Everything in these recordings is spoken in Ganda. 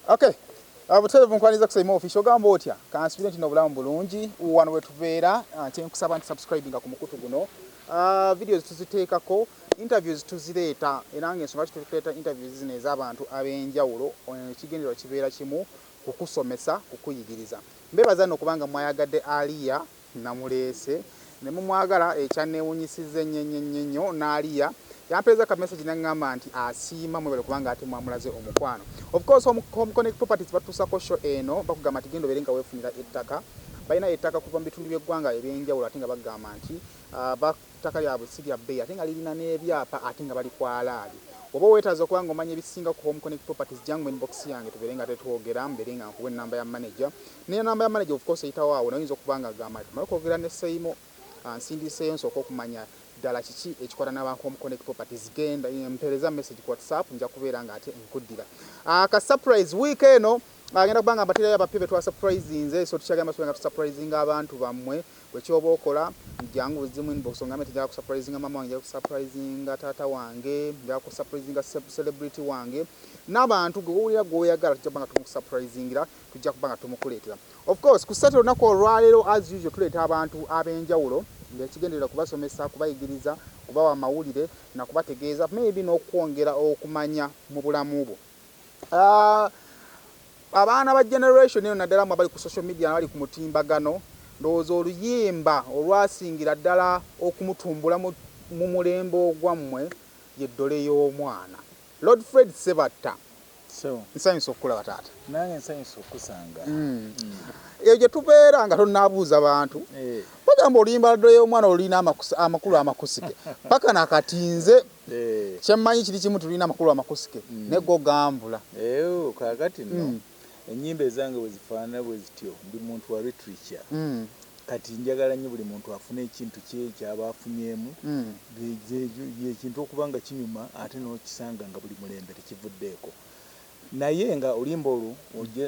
Okay. Butereevu nkwaniriza ku Saimo Official. Ogamba otya? Kansubire nti n'obulamu bulungi. Wano we tubeera, kyenkusaba nti subscribinga ku mukutu guno. Videos tuziteekako, interviews tuzireeta, era ng'ensonga lwaki tuleeta interviews zino ez'abantu ab'enjawulo, ekigendererwa kibeera kimu, kukusomesa, kukuyigiriza. Mbeebaza nno okubanga mwayagadde Aliya namuleese ne mumwagala. Ekyanneewunyisizza ennyo ennyo ennyo ennyo, n'Aliya yampeereza ka message n'aŋŋamba nti asiima, mwebale kubanga ate mwamulaze omukwano. Of course, Home Connect Properties batuusako show eno. Bakugamba nti genda obeere nga weefunira ettaka. Balina ettaka kuva mu bitundu by'eggwanga ebyenjawulo, ate nga bagamba nti ttaka lyabwe si lya bbeeyi, ate nga lirina n'ebyapa, ate nga bali kwalaali. Oba weetaaza okuba nga omanya ebisinga ku Home Connect Properties, jangu inbox yange tubeere nga tetwogera, mbeere nga nkuwa ennamba ya manager. N'enamba ya manager, of course, eyitawo awo, naye oyinza okuba nga agamba nti tumale okwogera ne Seimo, nsindiseeyo nsooka okumanya ddala kiki ekikwata n'aba Home Connect Properties. Genda mpeereza message ku WhatsApp, nja kubeera nga ate nkuddira. Ka surprise week eno agenda kuba nga mbaterayo abapya be twasurprisinze, so tukyagamba tubeera nga tusurprisinga abantu bammwe. Bwekyoba okola, jangu buzimu inbox ongambe nti njagala kusurprisinga mama wange, njagala kusurprisinga taata wange, njagala kusurprisinga celebrity wange, n'abantu gwe wowulira gw'oyagala, tujja kuba nga tumukusurprisingira, tujja kuba nga tumukuleetera. Of course, ku Saturday, olunaku olwaleero, as usual, tuleeta abantu ab'enjawulo ng'ekigendererwa kubasomesa, kubayigiriza, kubawa amawulire nakubategeeza, maybe n'okwongera okumanya mu bulamu bwo. Abaana ba generation eno, naddala mu abali ku social media, abali ku mutimbagano, ndowooza oluyimba olwasingira ddala okumutumbula mu mulembe ogwammwe ye Ddole y'Omwana, Lord Fred Sebatta. So nsanyusa okukulaba, taata. Nange nsanyusa okusanga. Eyo gye tubeera nga tonnaabuuza bantu, bagamba oluyimba lwa Ddole y'Omwana olulina amakulu amakusike. Paka nakati nze kyemmanyi kiri kimu, tulina amakulu amakusike, naye go gambula. Kaakati nno ennyimba ezange bwe zifaanana bwe zityo, ndi muntu wa literature. Kati njagala nnyo buli muntu afune ekintu kye kyaba afunyeemu. Ekintu okuba nga kinyuma ate n'okisanga nga buli mulembe tekivuddeeko, naye nga oluyimba olwo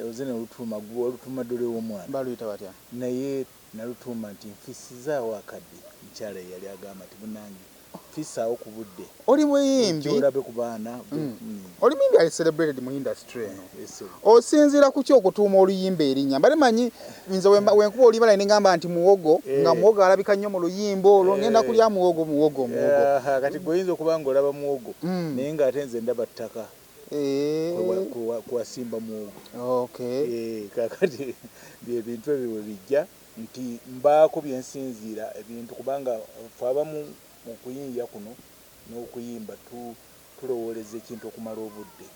oze ne lutuuma, olutuuma Ddole w'Omwana. Baluyita batya? Naye nalutuuma nti nfisizaawo akadde. Mukyala ye yali agamba nti munange fisaawo ku budde. Oli muyimbi. Olabe ku baana. Oli muyimbi ali celebrated mu industry eno. Yes. Osinziira ku ki okutuuma oluyimba erinnya? Mbale manyi nze wenkuba oluyimba naye nengamba nti muwogo, nga muwogo alabika nnyo mu luyimba olwo, ngenda kulya muwogo, muwogo, muwogo. Kati gwe oyinza okuba nga olaba muwogo, naye ng'ate nze ndaba ttaka kwewasimba muwogo. Kakati byebintu ebyo bwe bijja nti mbaako byensinziira ebintu, kubanga fe abamu mu kuyiiya kuno n'okuyimba tulowooleza ekintu okumala obudde,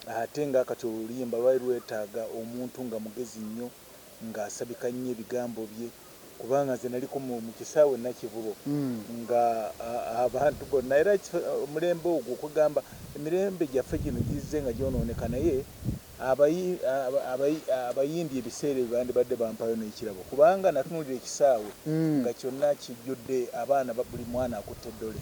ate nga kati oluyimba lwali lwetaaga omuntu nga mugezi nnyo, ng'asabika nnyo ebigambo bye, kubanga nze naliko mu kisaawe Nakivubo nga abantu bonna, era omulembe ogwo, okugamba emirembe gyaffe gino gizze nga gyonooneka, naye abayimbi ebiseera ebyo bandibadde bampayo n'ekirabo, kubanga natunuulira ekisaawe nga kyonna kijjudde abaana, buli mwana akutte eddole.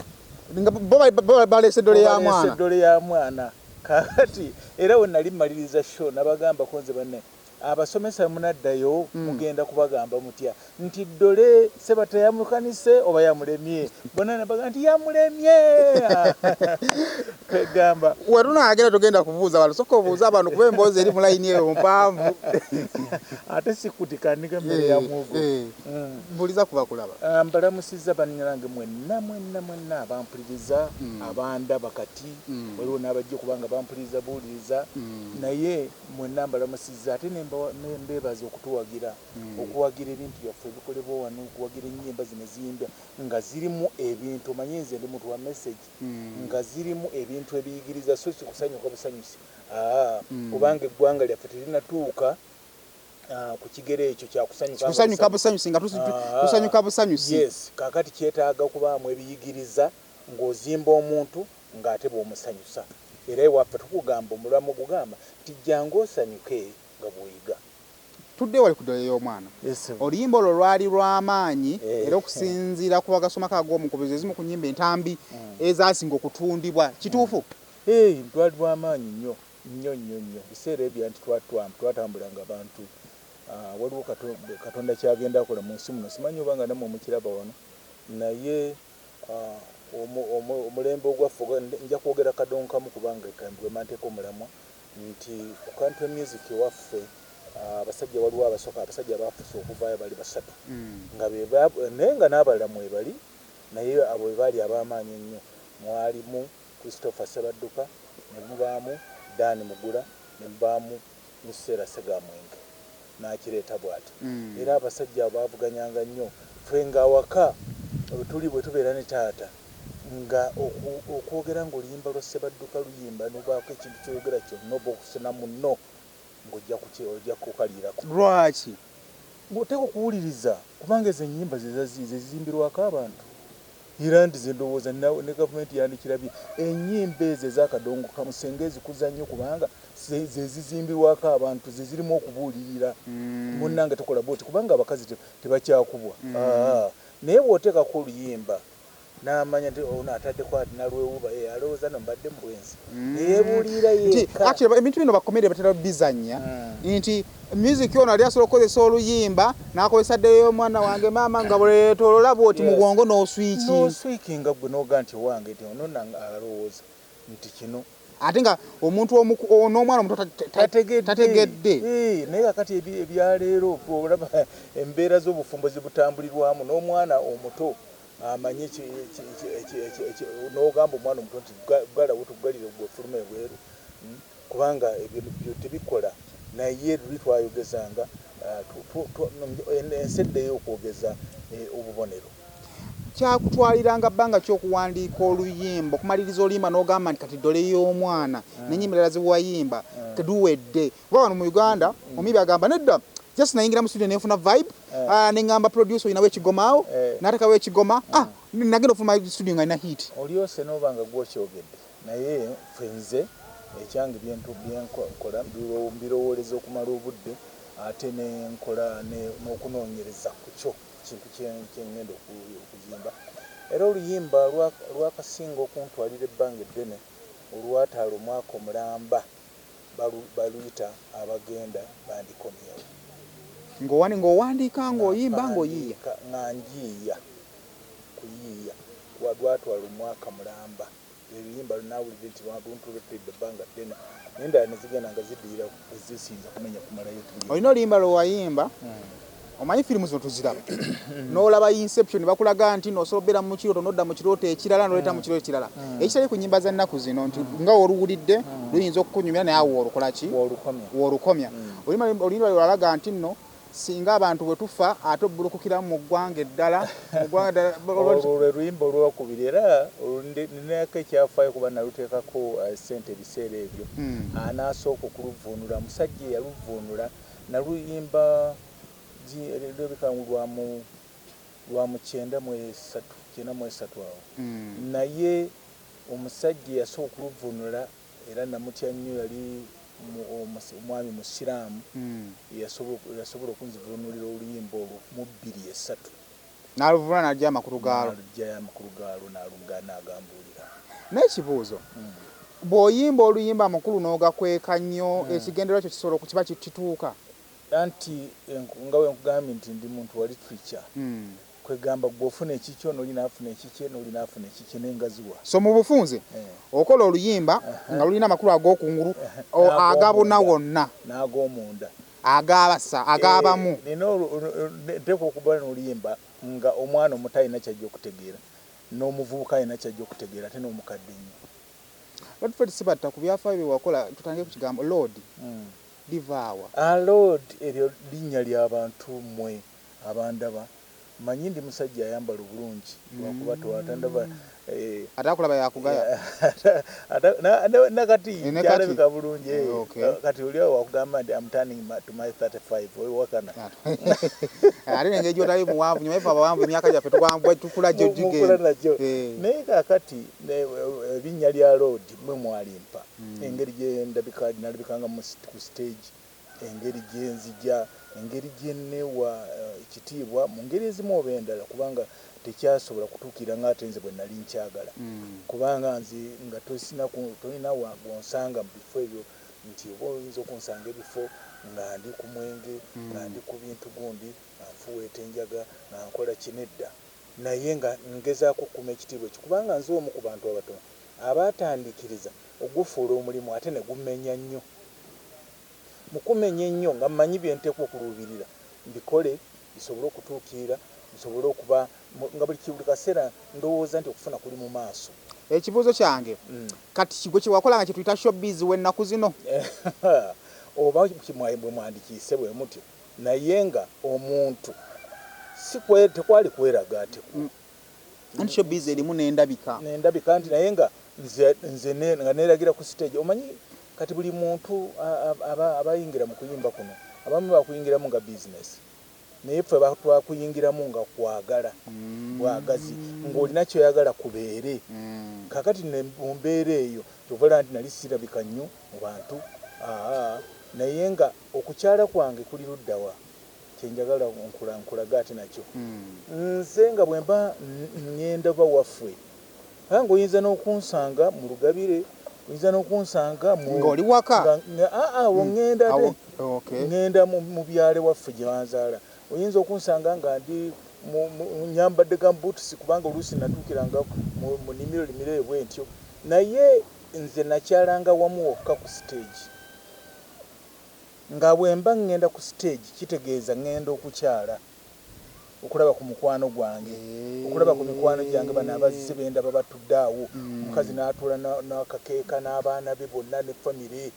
Nga bo baleese eddole ya Baleese mwana. Eddole ya mwana. Kakati era we nali mmaliriza show, nabagambako nze, banne abasomesa, munaddayo mugenda kubagamba mutya nti ddole Sebatta yamukanise oba yamulemye? Bonna nabaga nti yamulemye. Kwegamba Wetunaagenda tugenda kubuuza abantu, soka obuuza abantu kuba emboozi eri mu layini eyo mpanvu. Ate sikutikanika emmere ya muwogo. Mbuliza kuba kulaba. Mbalamusizza bannange mwenna mwenna mwenna abampuliriza, abandaba kati. Waliwo n'abajja kubanga bampuliriza buwuliriza, naye mwenna mbalamusizza, ate ne mbeebaza okutuwagira, okuwagira ebintu byaffe ebikolebwa wano, okuwagira ennyimba zino eziyimbwa nga zirimu ebintu. Omanyi nze ndi muntu wa message, nga zirimu ebintu ebiyigiriza, so kikusanyuka busanyusi. Kubanga eggwanga lyaffe terinatuuka ku kigero ekyo kyakusanyuka nga kusanyuka busanyusi. Busanyusi nga tusanyuka busanyusi. Yes, kakati kyetaaga okubaamu ebiyigiriza ng'ozimba omuntu ng'ate bw'omusanyusa. Era ewaffe tukugamba, omulamu gugamba nti jangu osanyuke nga bw'oyiga. Tudde wali ku ddole y'omwana. Oluyimba olwo lwali lw'amaanyi, era okusinziira ku bagasomako ag'omukubizo, ezimu ku nnyimba entambi ezasinga okutundibwa. Kituufu? Hey, lwali lw'amaanyi nnyo nnyo nnyo nnyo. Biseera ebyo nti twatambulanga abantu. Waliwo Katonda kyagenda akola mu nsi muno, simanyi oba nga nammwe mukiraba wano, naye omulembe ogwaffe nja kwogera kadonkamu kubanga bwe manteeka omulamwa. Nti ku country music ewaffe, abasajja waliwo abasooka, abasajja abafuuse okuvaayo bali basatu, nga naye nga n'abalala mwebali, naye abo be baali ab'amaanyi ennyo. Mwalimu Christopher Sebadduka, ne mubaamu Dan Mugula, ne mubaamu Miseera Segamwenge n'akireeta bw'ati. Era abasajja abo baavuganyanga nnyo. Ffe ng'awaka tuli bwe tubeera ne taata, nga okwogera ng'oluyimba lwa Sebadduka luyimba, n'obaako ekintu ky'oyogera kyonna oba okusena munno, ng'ojja ojja kukaliirako. Lwaki? Ng'oteeka okuwuliriza, kubanga ezo ennyimba ze zizimbirwako abantu. Era nti ze ndowooza ne gavumenti yandikirabye, ennyimba ezo ez'akadongo kamusenga ezikuza nnyo, kubanga ze zizimbirwako abantu, ze zirimu okubuulirira. Munnange tokola bwoti, kubanga abakazi tebakyakubwa. Naye bw'oteekako oluyimba n'amanya nti ono ataddeko ati nalwewuba, alowooza no mbadde mu bwenzi, neyeebuulirira yekka. Actually ebintu bino bakomere batera bizannya, nti music ono ali asobola okukozesa oluyimba n'akozesa ddeyo omwana wange maama, nga bwetolola bwoti mu bwongo n'oswiki. N'oswikinga gwe n'oga nti owange, nti ono nange alowooza nti kino. Ate nga omuntu n'omwana omuto tategedde. Naye kakati ebyaleero olaba embeera z'obufumbo zibutambulirwamu n'omwana omuto amanye, n'ogamba omwana omuto nti galawo tuggalire gwe fuluma ebweru, kubanga ebyo tebikola. Naye luli twayogezanga ensi eddeyo okwogeza obubonero. Kyakutwaliranga bbanga kyokuwandiika oluyimba, okumaliriza oluyimba n'ogamba nti kati ddole y'omwana n'ennyimba endala ziwayimba teduwedde? Kuba wano mu Uganda omuyimbi agamba nedda, just nayingira mu studio nenfuna vibe, neŋŋamba producer olinawo ekigomaawo, n'atekawo ekigoma, nagenda ofuluma studio nga nina hit. Olyose n'oba nga gwokyogedde, naye ffe nze ekyange byenkola mbirowooleza okumala obudde, ate nenkola n'okunoonyereza ku kyo kintu kyengenda okuzimba. Era oluyimba lwakasinga okuntwalira ebbanga eddene, olwataala omwaka omulamba, baluyita Abagenda Bandikomyewo. Ng'owandiika, ng'oyimba, ng'oyiiya? Nga njiiya, kuyiiya lwatwala omwaka mulamba. Oluyimba lunawulidde nti luntuletedde ebbanga ddene, nendala nezigenda nga ziddirira, ezisiyinza kumenya kumalayo. Olina oluyimba lwe wayimba? Omanyi firimu zino tuziraba, n'olaba Inception, bakulaga nti nosobola obeera mu kirooto nodda mu kirooto ekirala, noleeta mu kirooto ekirala ekitali ku nyimba za nnaku zino, nti nga oluwulidde luyinza okukunyumira, naye awo olukola ki? Wolukomya. Oluyimba lwalaga nti nno singa abantu bwe tufa ate obbulukukiramu mu ggwanga eddala, mu ggwanga eddala. Olwo lwe luyimba olwokubiri, era ninako ekyafaayo, kuba naluteekako sente ebiseera ebyo. Anaasooka okuluvuunula, musajja eyaluvuunula, naluyimba lwebika lwa mu 93, 93 awo. Naye omusajja eyasooka okuluvuunula, era namutya nnyo, yali omwami musiraamu, yasobola okunzivuunulira oluyimba olwo mu 2003. N'aluvunula n'aggya amakulu gaalwo. N'aluggyayo amakulu gaalwo, n'agambuulira. N'ekibuuzo, bw'oyimba oluyimba amakulu n'ogakweka nnyo, ekigendererwa kyo kisobola okukiba kituuka? Anti nga bwe nkugambye nti ndi muntu wa literature, kwegamba gwe ofuna ekikyo, noli naafuna ekikye, noli naafuna ekikye, nengaziwa. So mu bufunze, okola oluyimba nga lulina amakulu ag'okungulu, agabuna wonna. N'ag'omunda. Agabasa, agabamu. Nina nteekwa okuba n'oluyimba nga omwana omuto alina kyajja okutegeera, n'omuvubuka alina kyajja okutegeera, ate n'omukadde ennyo. Lord Fred Sebatta, ku byafaayo bye wakola, tutandike ku kigambo Lord, livaawa? Lord eryo linnya ly'abantu mmwe abandaba. Manyi ndi musajja ayambala obulungi, lwakuba twatandaba. Ate akulaba yakugaya. Nakati Ne kati. Kyalabika bulungi. Okay. Kati oli awo wakugamba nti am turning to my 35, owakana. Ate nengeri gyotali muwanvu, nyuma ife abawanvu emyaka gyaffe tuwanvu, tukula gyo. Mukula gigenda nagyo. Naye kakati erinnya lya Lord mwe mwalimpa, engeri gyendabika, nalabikanga ku stage, engeri gyenzija, engeri gyenewa ekitiibwa mu ngeri ezimu oba endala, kubanga tekyasobola kutuukira nga ate nze bwe nali nkyagala, kubanga nze nga tolina gwonsanga mu bifo ebyo, nti oba oyinza okunsanga ebifo nga ndi ku mwenge, nga ndi ku bintu gundi, nga nfuweeta enjaga, nga nkola kinedda, naye nga ngezaako okukuma ekitiibwa ekyo, kubanga nze omu ku bantu abatono abaatandikiriza ogufuula omulimu, ate ne gumenya nnyo. Mukumenya ennyo nga mmanyi bye nteekwa okuluubirira mbikole bisobole okutuukirira, nsobole okuba nga buli kaseera ndowooza nti okufuna kuli mu maaso. Ekibuuzo kyange, kati kigwe kye wakola nga kyetuyita showbiz w'ennaku zino? Oba bwe mwandikiise bwe mutyo, naye nga omuntu si tekwali kweraga ate. Anti showbiz erimu n'endabika. Nendabika nti, naye nga nze nga neeragira ku stage. Omanyi kati buli muntu abayingira mu kuyimba kuno, abamu bakuyingiramu nga business, naye ffe twakuyingiramu nga kwagala bwagazi, ng'olina kyoyagala kubeere. Kakati mu mbeera eyo kyova nti nali sirabika nnyo mu bantu, naye nga okukyala kwange kuli luddawa kyenjagala nkulaga ate nakyo. Nze nga bwe mba ŋŋenda bawaffe, nga oyinza n'okunsanga mu Lugabire, oyinza n'okunsanga ng'oli waka. Awo ŋŋenda ŋŋenda mu byalo waffe gye banzaala. Oyinza okunsanga nga ndi nyambadde gumboots, kubanga oluusi natuukiranga mu nnimiro limiro eyo bwe ntyo. Naye nze nakyalanga wamu wokka, ku stage. Nga bwe mba ŋŋenda ku stage, kitegeeza ŋŋenda okukyala okulaba ku mukwano gwange, okulaba ku mikwano gyange bano abazze bendaba batudde awo. Omukazi n'atuula n'akakeeka n'abaana be bonna ne famire,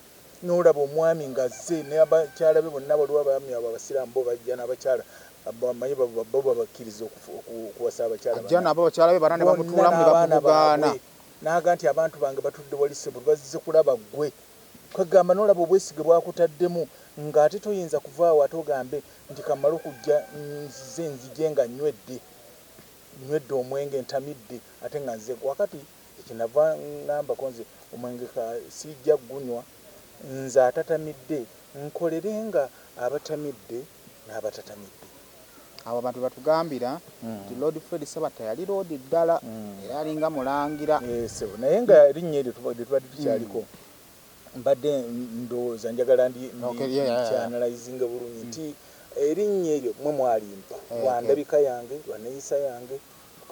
n'olaba omwami ng'azze n'abakyala be bonna. Waliwo abaami abo abasiraamu, bo bajja n'abakyala, bamanyi bo babakkiriza okuwasa abakyala. Ajja nabo bakyala be bana ne bamutuulamu ne bakubugaana. N'aga nti abantu bange batudde wali sebo, bazze kulaba ggwe. Kwegamba n'olaba obwesige bwakutaddemu, ng'ate toyinza kuvaawo ate ogambe nti kamale okujja nzize nzije nga nywedde nywedde omwenge ntamidde, ate nga nze wakati ekinava ŋŋambako nze omwenge sijja gunywa, nze atatamidde nkolere nga abatamidde n'abatatamidde. Abo abantu batugambira nti Lord Fred Ssebatta yali Lord ddala, era alinga mulangira. Naye nga erinnya eryo tubadde tukyaliko, mbadde ndowooza njagala ndikyanalizinga bulungi nti erinnya eryo mwe mwalimpa lwa ndabika yange, lwa neeyisa yange,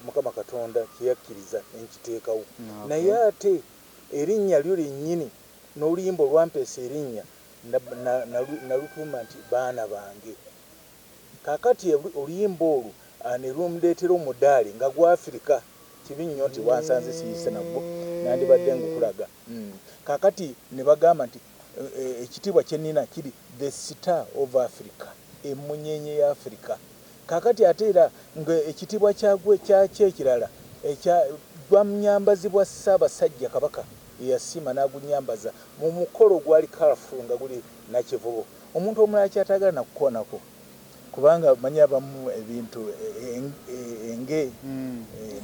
Mukama Katonda kyeyakkiriza nenkiteekawo. Naye ate erinnya lyo lyennyini n'oluyimba olwampeesa erinnya nalutuuma nti Baana Bange. Kaakati oluyimba olwo ne lundeetera omudaali nga gwa Afirika. Kibi nnyo nti wansanze siyise nagwo, nandibadde ngukulaga. Kaakati ne bagamba nti ekitiibwa kye nnina kiri the star of Africa, emunyenye ya Africa. Kaakati ate era nga ekitiibwa kyagwe kyakyo ekirala gwanyambazibwa Ssaabasajja Kabaka, eyasiima n'agunyambaza mu mukolo ogwali colourful nga guli Nakivubo. Omuntu omulala kyatagala nakukoonako, kubanga manyi abamu ebintu enge.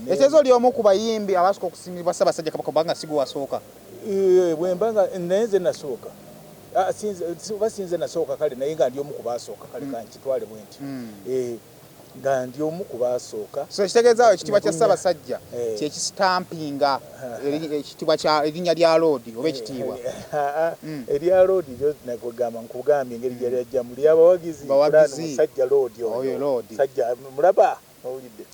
Ekyezo oli omu ku bayimbi abasooka okusiimibwa Ssaabasajja Kabaka, kubanga si gwe wasooka. Bwemba nga naye nze nasooka, oba sinze nasooka, kale naye nga ndi omu ku baasooka, kale kankitwale bwe ntyo, nga ndi omu ku baasooka. So ekitegeezaawo ekitiibwa kya Ssaabasajja kyekisitampinga ekitiibwa kya erinnya lya Lord oba ekitiibwa. Erya Lord lyo nakugamba, nkugambye engeri gyali ajjamu lyabawagizi. Musajja Lord oyo, sajja mulaba owulidde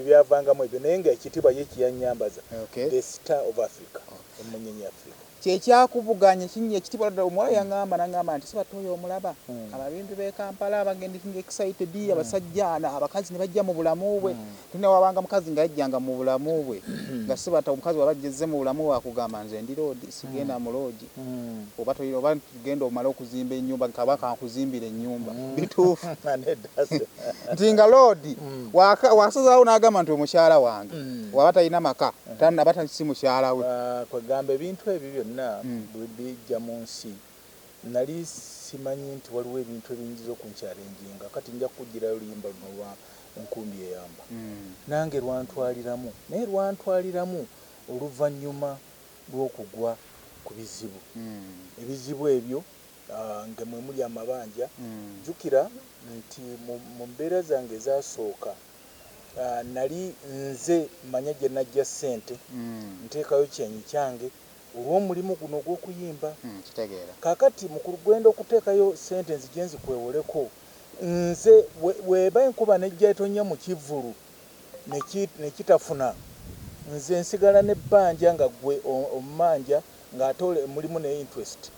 byavangamu ebyo, naye nga ekitiibwa ye kiyanyambaza the star of Africa, emunyenye Africa. Kyekyakuvuganya kinnya ekitiibwa. Omuwala yaŋŋamba naŋŋamba nti Ssebatta oyo omulaba, ababimbi b'e Kampala bagending excited, abasajja abakazi ne bajja mu bulamu bwe. Tinewabanga mukazi nga yajjanga mu bulamu bwe nga Ssebatta. Omukazi waba ajjeze mu bulamu bwe akugamba, "Nze ndi Lord, sigenda mu lodge, oba oba tugenda omale okuzimba ennyumba, kaba kankuzimbira ennyumba." Bituufu nti nga Lord wasazaawo n'agamba nti omukyala wange waba talina maka aba si mukyala we? Kwegamba ebintu ebyo byonna bwe bijja mu nsi, nali simanyi nti waliwo ebintu ebiyinza okunkyalenjinga. Kati nja kukugirayo oluyimba luno lwa Enkumbi Eyamba. Nange lwantwaliramu, naye lwantwaliramu oluvannyuma lw'okugwa ku bizibu. Ebizibu ebyo nga mwe muli amabanja. Jjukira nti mu mbeera zange ezasooka, nali nze manya gye najja ssente, nteekayo kyenyi kyange olw'omulimu guno ogw'okuyimba. Kaakati mu kugenda okuteekayo ssente nzije nzikwewoleko nze, bw'eba enkuba nejja etonnya mu kivvulu nekitafuna, nze nsigala n'ebbanja nga ggwe ommanja, ng'ate mulimu ne interest.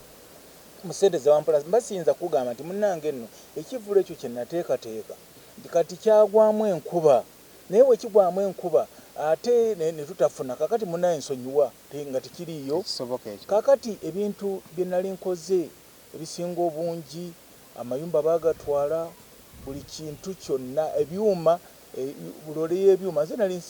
Mu sente zewampola mba siyinza kugamba nti munnange nno ekivvulu ekyo kye nateekateeka nti kati kyagwamu enkuba, naye bwe kigwamu enkuba ate ne tutafuna, kakati munnaye nsonyiwa nga tekiriiyo. Tekisoboka ekyo. Kakati ebintu bye nali nkoze ebisinga obungi, amayumba baagatwala, buli kintu kyonna, ebyuma, loole y'ebyuma, nze nali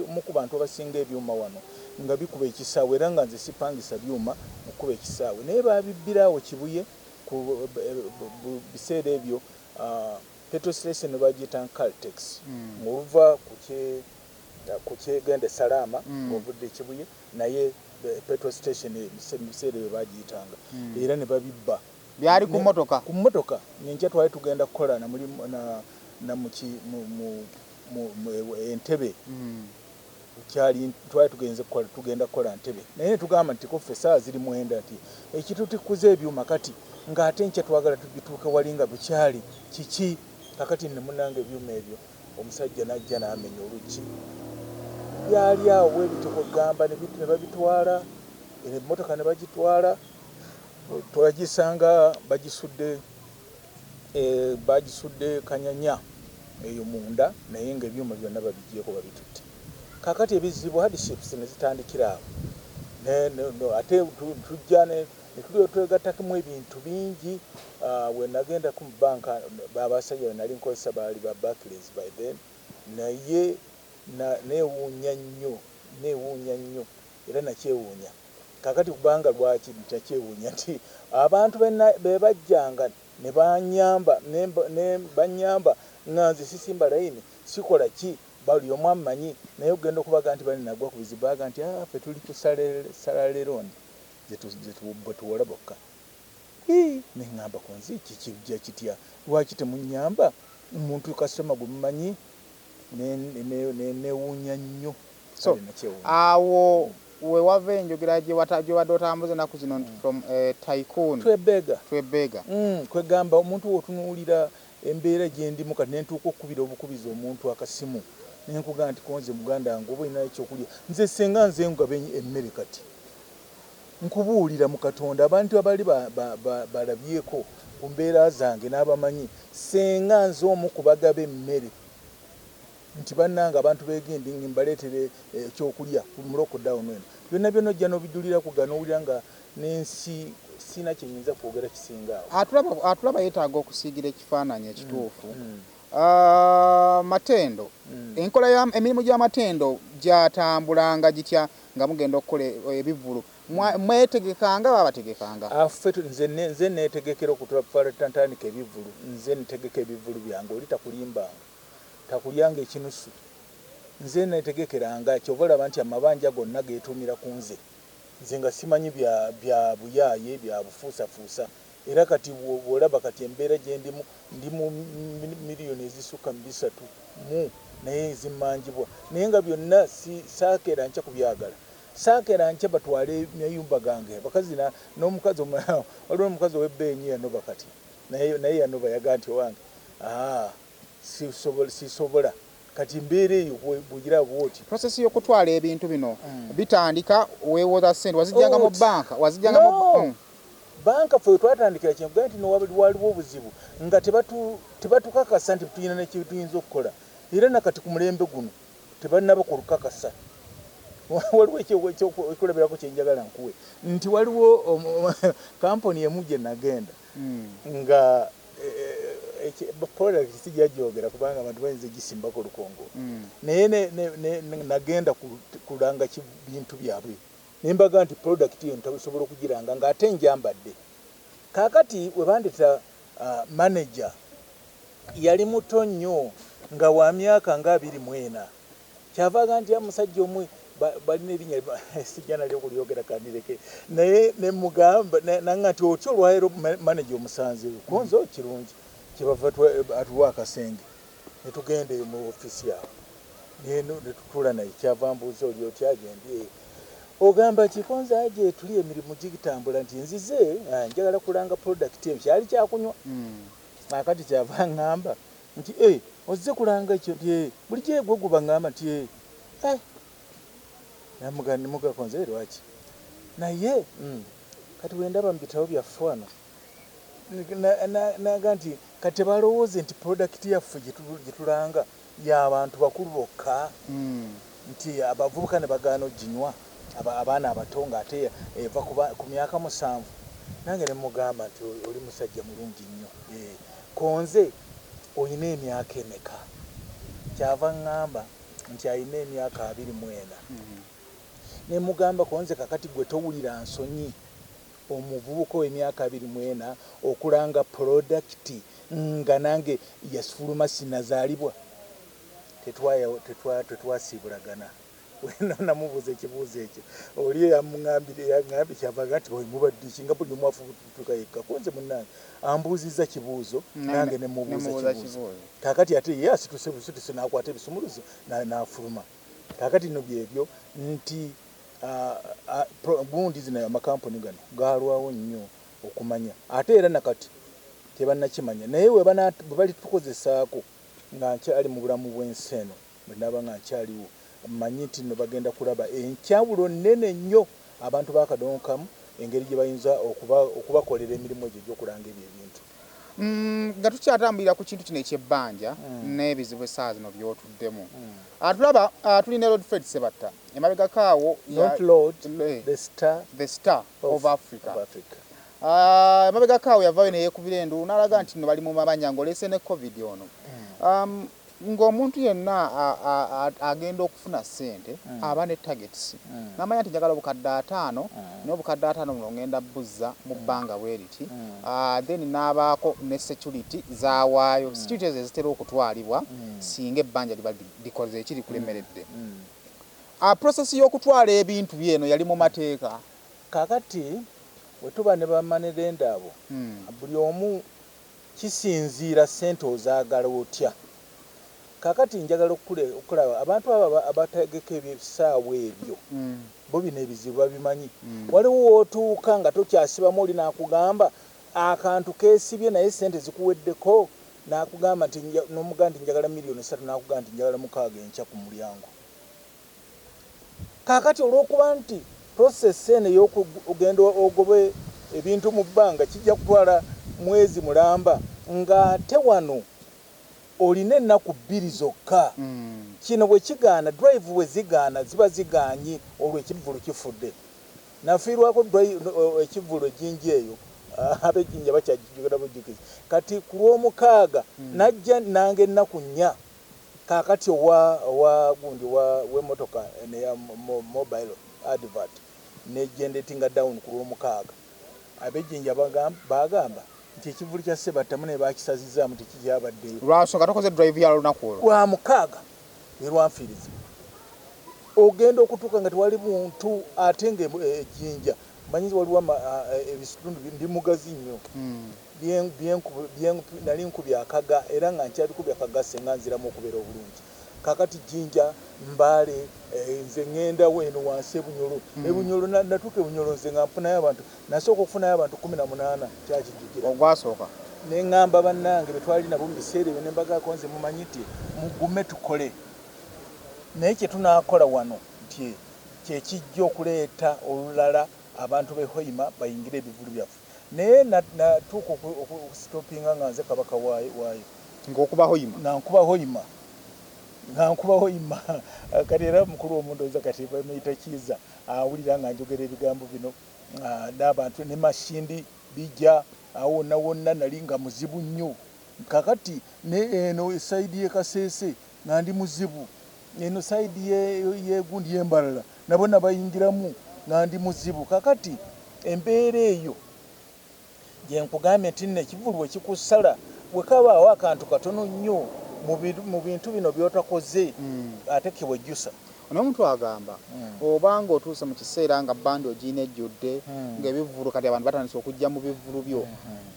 omu ku bantu abasinga ebyuma wano nga bikuba ekisaawe, era nga nze sipangisa byuma okukuba ekisaawe, naye baabibbira awo Kibuye ku biseera ebyo. Petrol station bagiyita Caltex, ng'oluva ku kyegenda Salaama, ng'ovudde Kibuye, naye petrol station mu biseera ebyo bagiyitanga, era ne babibba. Byali ku mmotoka? Ku mmotoka. Nenkya twali tugenda kukola na mulimu na mu Entebe. Kyali twali tugenze kukola, tugenda kukola Ntebe, naye ne tugamba nti koffe essaawa ziri 9, nti ekitutikkuza ebyuma kati ng'ate nkya twagala tubituuke wali nga bukyali kiki. Kakati ne munnange ebyuma ebyo omusajja n'ajja n'amenya oluggi, byali awo bwe bityo, kwegamba ne babitwala, emmotoka ne bagitwala, twagisanga bagisudde, bagisudde Kanyanya eyo munda, naye ng'ebyuma byonna babigyeko, babitutte. Kakati ebizibu, hardships, ne zitandikira awo. Ate tujja ne tulyoka twegattako ebintu bingi. We nagenda ku banka, abasajja be nali nkozesa baali ba Barclays by then, naye neewuunya nnyo, neewuunya nnyo era nakyewuunya kakati, kubanga lwaki ntakyewuunya nti abantu be bajjanga ne banyamba, ne banyamba nga nze sisimba layini, sikola ki, bali omu ammanyi, naye ogenda okubaga nti bali nagwa ku bizibu, baga nti, "Ah, ffe tuli ku salary loan bwe tuwola bokka." Neŋŋamba ku nzi kikijja kitya? Lwaki temunyamba omuntu kasitoma gwe mumanyi? Newuunya nnyo. So awo wewava enjogera gyewabadde otambuza ennaku zino nti from tycoon twebega. Twebega. Kwegamba omuntu wotunuulira embeera gyendimu kati, nentuuka okukubira obukubiza omuntu akasimu nenkugamba nti konze muganda wange oba olinayo ekyokulya, nze senga nze ngaba emmere. Kati nkubuulira mu Katonda, abantu abali balabyeko ku mbeera zange n'abamanyi, senga nze omu ku bagaba emmere nti bannange abantu begindi mbaleetere ekyokulya mu lockdown eno, byonna byonna ojja n'obijulira kuga n'owulira nga n'ensi sina kyenyinza kwogera kisinga awo. Atulaba yeetaaga okusiigira ekifaananyi ekituufu. Matendo, enkola ya emirimu gy'amatendo gyatambulanga gitya nga mugenda okukola ebivvulu? Mwetegekanga, babategekanga? Affe nze neetegekera okutandika ebivvulu, nze ntegeka ebivvulu byange. Oli takulimbanga, takulyanga ekinusu, nze netegekeranga. Kyova olaba nti amabanja gonna geetuumira ku nze, nze nga simanyi bya buyaaye, bya bufuusafuusa. Era kati bw'olaba kati embeera gye ndimu, ndi mu miliyoni ezisukka mu bisatu mu, naye ezimmanjibwa, naye nga byonna si saakeera nkya kubyagala, saakeera nkya batwale mayumba gange. Abakazi n'omukazi waliwo omukazi ow'ebbeeyi yanoba kati, naye yanoba, yagaa nti owange, aa sisobola kati mbeera eyo bw'ogira bw'oti. Process y'okutwala ebintu bino bitandika weewoza ssente, wazijjanga mu banka, wazijjanga mu No. Banka ffe twatandikira kyenkugaa nti waliwo obuzibu nga tebatukakasa nti tulina nekituyinza okukola, era nakati ku mulembe guno tebannaba kulukakasa. Waliwo ekyokulabirako kyenjagala nkuwe nti waliwo kampuni emu gye nagenda nga product sijja gyogera kubanga abantu bayinza gisimbako olukongo, naye nagenda kulanga bintu byabwe nembaga nti product eyo ntasobola okugiranga ng'ate njambadde. Kaakati we bandeta manager yali muto nnyo, nga wa myaka nga 24, kyavaga nti musajja omwe balina erinnya sijja nalyo kulyogera kandireke, naye nemugamba nanga nti otyo olwaleero manager omusanze konzo kirungi, kyebava atuwa akasenge netugenda eyo mu ofiisi yaabwe netutuula naye. Kyava mbuuza, "Oli otya?" "Gyendi." "Ogamba kikonza gye tuli emirimu gitambula?" Nti nzize njagala kulanga product eyo, kyali kyakunywa. Akati kyava ŋŋamba nti, "E, ozze kulanga ekyo?" Nti, "E, bulijjo egwe guba." Ŋŋamba nti, "E, eh." Namugakonze lwaki naye kati wendaba mu bitabo byaffe wano. Naga nti kati balowooze nti product yaffe gye tulanga y'abantu bakulu bokka, nti abavubuka ne bagaana oginywa, abaana abato, ng'ate eva ku myaka 7. Nange ne mugamba nti oli musajja mulungi nnyo, konze olina emyaka emeka? Kyava ŋŋamba nti alina emyaka 24. Ne mugamba, konze kakati gwe towulira nsonyi omuvubuka ow'emyaka 24 okulanga product nga nange yasifuluma sinazaalibwa? Tetwasiibulagana. Namubuuza ekibuuzo ekyo, oli yamuŋambire, yaŋambye kyavaga nti mubadde ki nga buli omu afubutuka yekka? Konze munnange ambuuzizza kibuuzo, nange ne mubuuza kibuuzo. Kaakati ate ye asituse busituse n'akwata ebisumuluzo n'afuluma. Kaakati nno byebyo nti gundi zino, amakampuni gano galwawo nnyo okumanya, ate era nakati tebannakimanya. Naye bwe bali tukozesaako nga nkyali mu bulamu bw'ensi eno, bwe naaba nga nkyaliwo, mmanyi nti nno bagenda kulaba enkyawulo nnene nnyo abantu bakadonkamu engeri gye bayinza okubakolera emirimu egyo egy'okulanga ebyo ebintu. Nga tukyatambulira ku kintu kino ekyebbanja n'ebizibu essaawa zino by'otuddemu, tulaba tulina Lord Fred Sebatta emabegako awo. Not Lord, the star, the star of Africa. Emabegako awo yavaayo neyeekubira enduulu n'alaga nti nno bali mu mabanja, ng'oleese ne COVID ono. Ng'omuntu yenna agenda okufuna ssente aba ne targets, n'amanya nti njagala obukadde 50, naye obukadde 50 buno ngenda buzza mu bbanga bwe riti. Then n'abaako ne security zaawaayo. Security ezo ezitera okutwalibwa singa ebbanja liba likoze ekiri kulemeredde. Process y'okutwala ebintu byeno yali mu mateeka? Kakati bwe tuba ne ba money lender abo, buli omu kisinziira ssente ozaagala otya. Kakati njagala okulaba abantu abo abategeka ebisaawe ebyo, bo bino ebizibu babimanyi. Waliwo wootuuka nga tokyasibamu, oli n'akugamba akantu keesibye naye sente zikuweddeko, n'akugamba nti n'omugamba nti njagala miliyoni 3, n'akugamba nti njagala 6 enkya ku mulyango. Kaakati olw'okuba nti process eno ey'okugenda ogobe ebintu mu bbanga kijja kutwala mwezi mulamba, ng'ate wano olina ennaku 2 zokka, kino bwe kigaana, drive bwe zigaana, ziba zigaanyi, olwo ekivvulu kifudde. Nafiirwako ekivvulu ejjinja eyo, ab'ejjinja bakyagijjukira bujjukizi. Kati ku lw'omukaaga najja nange ennaku 4. Kaakati owa gundi w'emmotoka neya mobile advert negendatinga down ku lw'omukaaga. Ab'ejjinja bagamba nti ekivvulu kya Sebattamu naye bakisazizaamu, tekikyabaddeyo. Lwasooka tokoze drive ya lunaku olwo? Lwa mukaaga lwe lwanfiiriza. Ogenda okutuuka nga tewali muntu, ate nga ejjinja manyi waliwo ebitundu ndi mugazi nnyo. Nali nkubye akaga era nga nkyabikubye akaga senga nziramu okubeera obulungi. Kakati Jjinja, Mbaale, nze ŋŋenda eno wansi Ebunyolo. Ebunyolo natuuka Ebunyolo nze nga nfunayo abantu, nasooka okufunayo abantu 18, kyakijjukira. Ogwasooka. Ne ŋŋamba bannange be twali nabo mu biseera ebyo, ne mbagaako nze mumanyi nti mugume tukole, naye kye tunaakola wano nti kyekijja okuleeta olulala abantu b'e Hoima bayingire ebivulu byaffe. Naye natuuka okusitopinga nga nze kabaka waayo. Ng'okuba Hoima? Nga nkuba Hoima, nga nkuba Hoima. Kati era mukulu omundooza kati bamuyita Kiiza, awulira nga njogera ebigambo bino n'abantu ne Mashindi bijja awo wonna wonna. Nali nga muzibu nnyo. Kakati ne eno e side y'e Kaseese nga ndi muzibu, eno side yegundi y'Embalala nabo nabayingiramu nga ndi muzibu. Kakati embeera eyo gye nkugambye nti nno ekivvulu bwe kikusala, bwe kabaawo akantu katono nnyo mu bintu bino by'otakoze, ate kewejjusa. N'omuntu agamba obanga otuuse mu kiseera nga bandi ogiina ejjudde, ng'ebivvulu kati abantu batandise okujja mu bivvulu byo,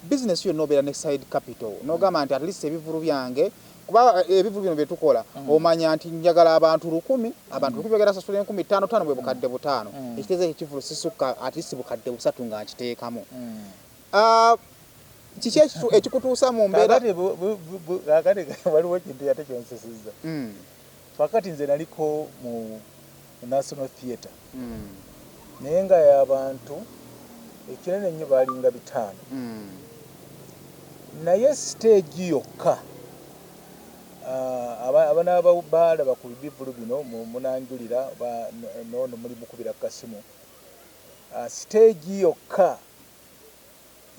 bizinesi yonna obeera ne side capital n'ogamba nti at least ebivvulu byange, kuba ebivvulu bino bye tukola, omanya nti njagala abantu 1000, abantu 1000 bagenda sasula 5000 ttaano, bwe bukadde 500. Ekitegeeza ekivvulu sisukka at least bukadde 300 nga nkiteekamu. Ah, kiki ekikutuusa mu mbeera? Kakati waliwo ekintu ate kyonsesezza. Kakati nze naliko mu National Theatre, naye nga y'abantu ekinene ennyo baalinga 500. Naye stage yokka, abanaaba balaba ku bivvulu bino munanjulira noono muli mukubira ku kasimu. Stage yokka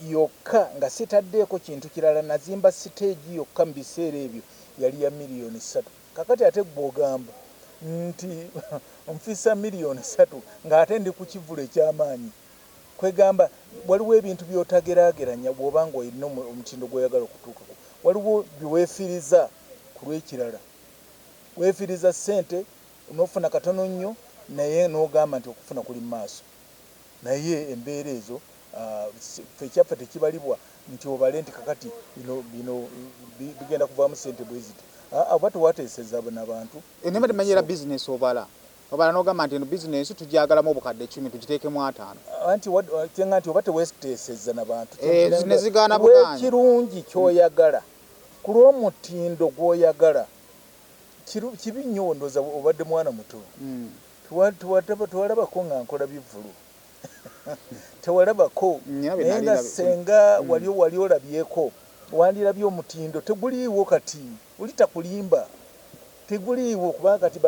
yokka nga sitaddeeko kintu kirala, nazimba stage yokka mu biseera ebyo yali ya 3 million. Kakati ate gwe ogamba nti nfisa 3 million ng'ate ndi ku kivvulu eky'amaanyi. Kwegamba waliwo ebintu by'otageraageranya bw'oba nga olina omutindo gw'oyagala okutuukako. Waliwo bye weefiiriza ku lw'ekirala, weefiiriza ssente n'ofuna katono nnyo, naye n'ogamba nti okufuna kuli mu maaso. Naye embeera ezo, ffe ekyaffe tekibalibwa nti obale nti kakati bino bino bigenda kuvaamu ssente bwe ziti. Oba tewateeseza nabantu. Naye temanyi era bizinesi obala obala n'ogamba nti eno bizinesi tugyagalamu obukadde 10, tugiteekemu 50. Anti kyenga nti oba teweteeseza nabantu. Ne zigaana bugaanyi. Ekirungi kyoyagala ku lw'omutindo gw'oyagala kibi nnyo. Ndowooza obadde mwana muto. Tewalabako nga nkola bivvulu, tewalabako. Nnina bye Naye nali nga senga wali olabyeko, wandirabye omutindo teguliiwo kati, oli takulimba, teguliiwo, kubanga kati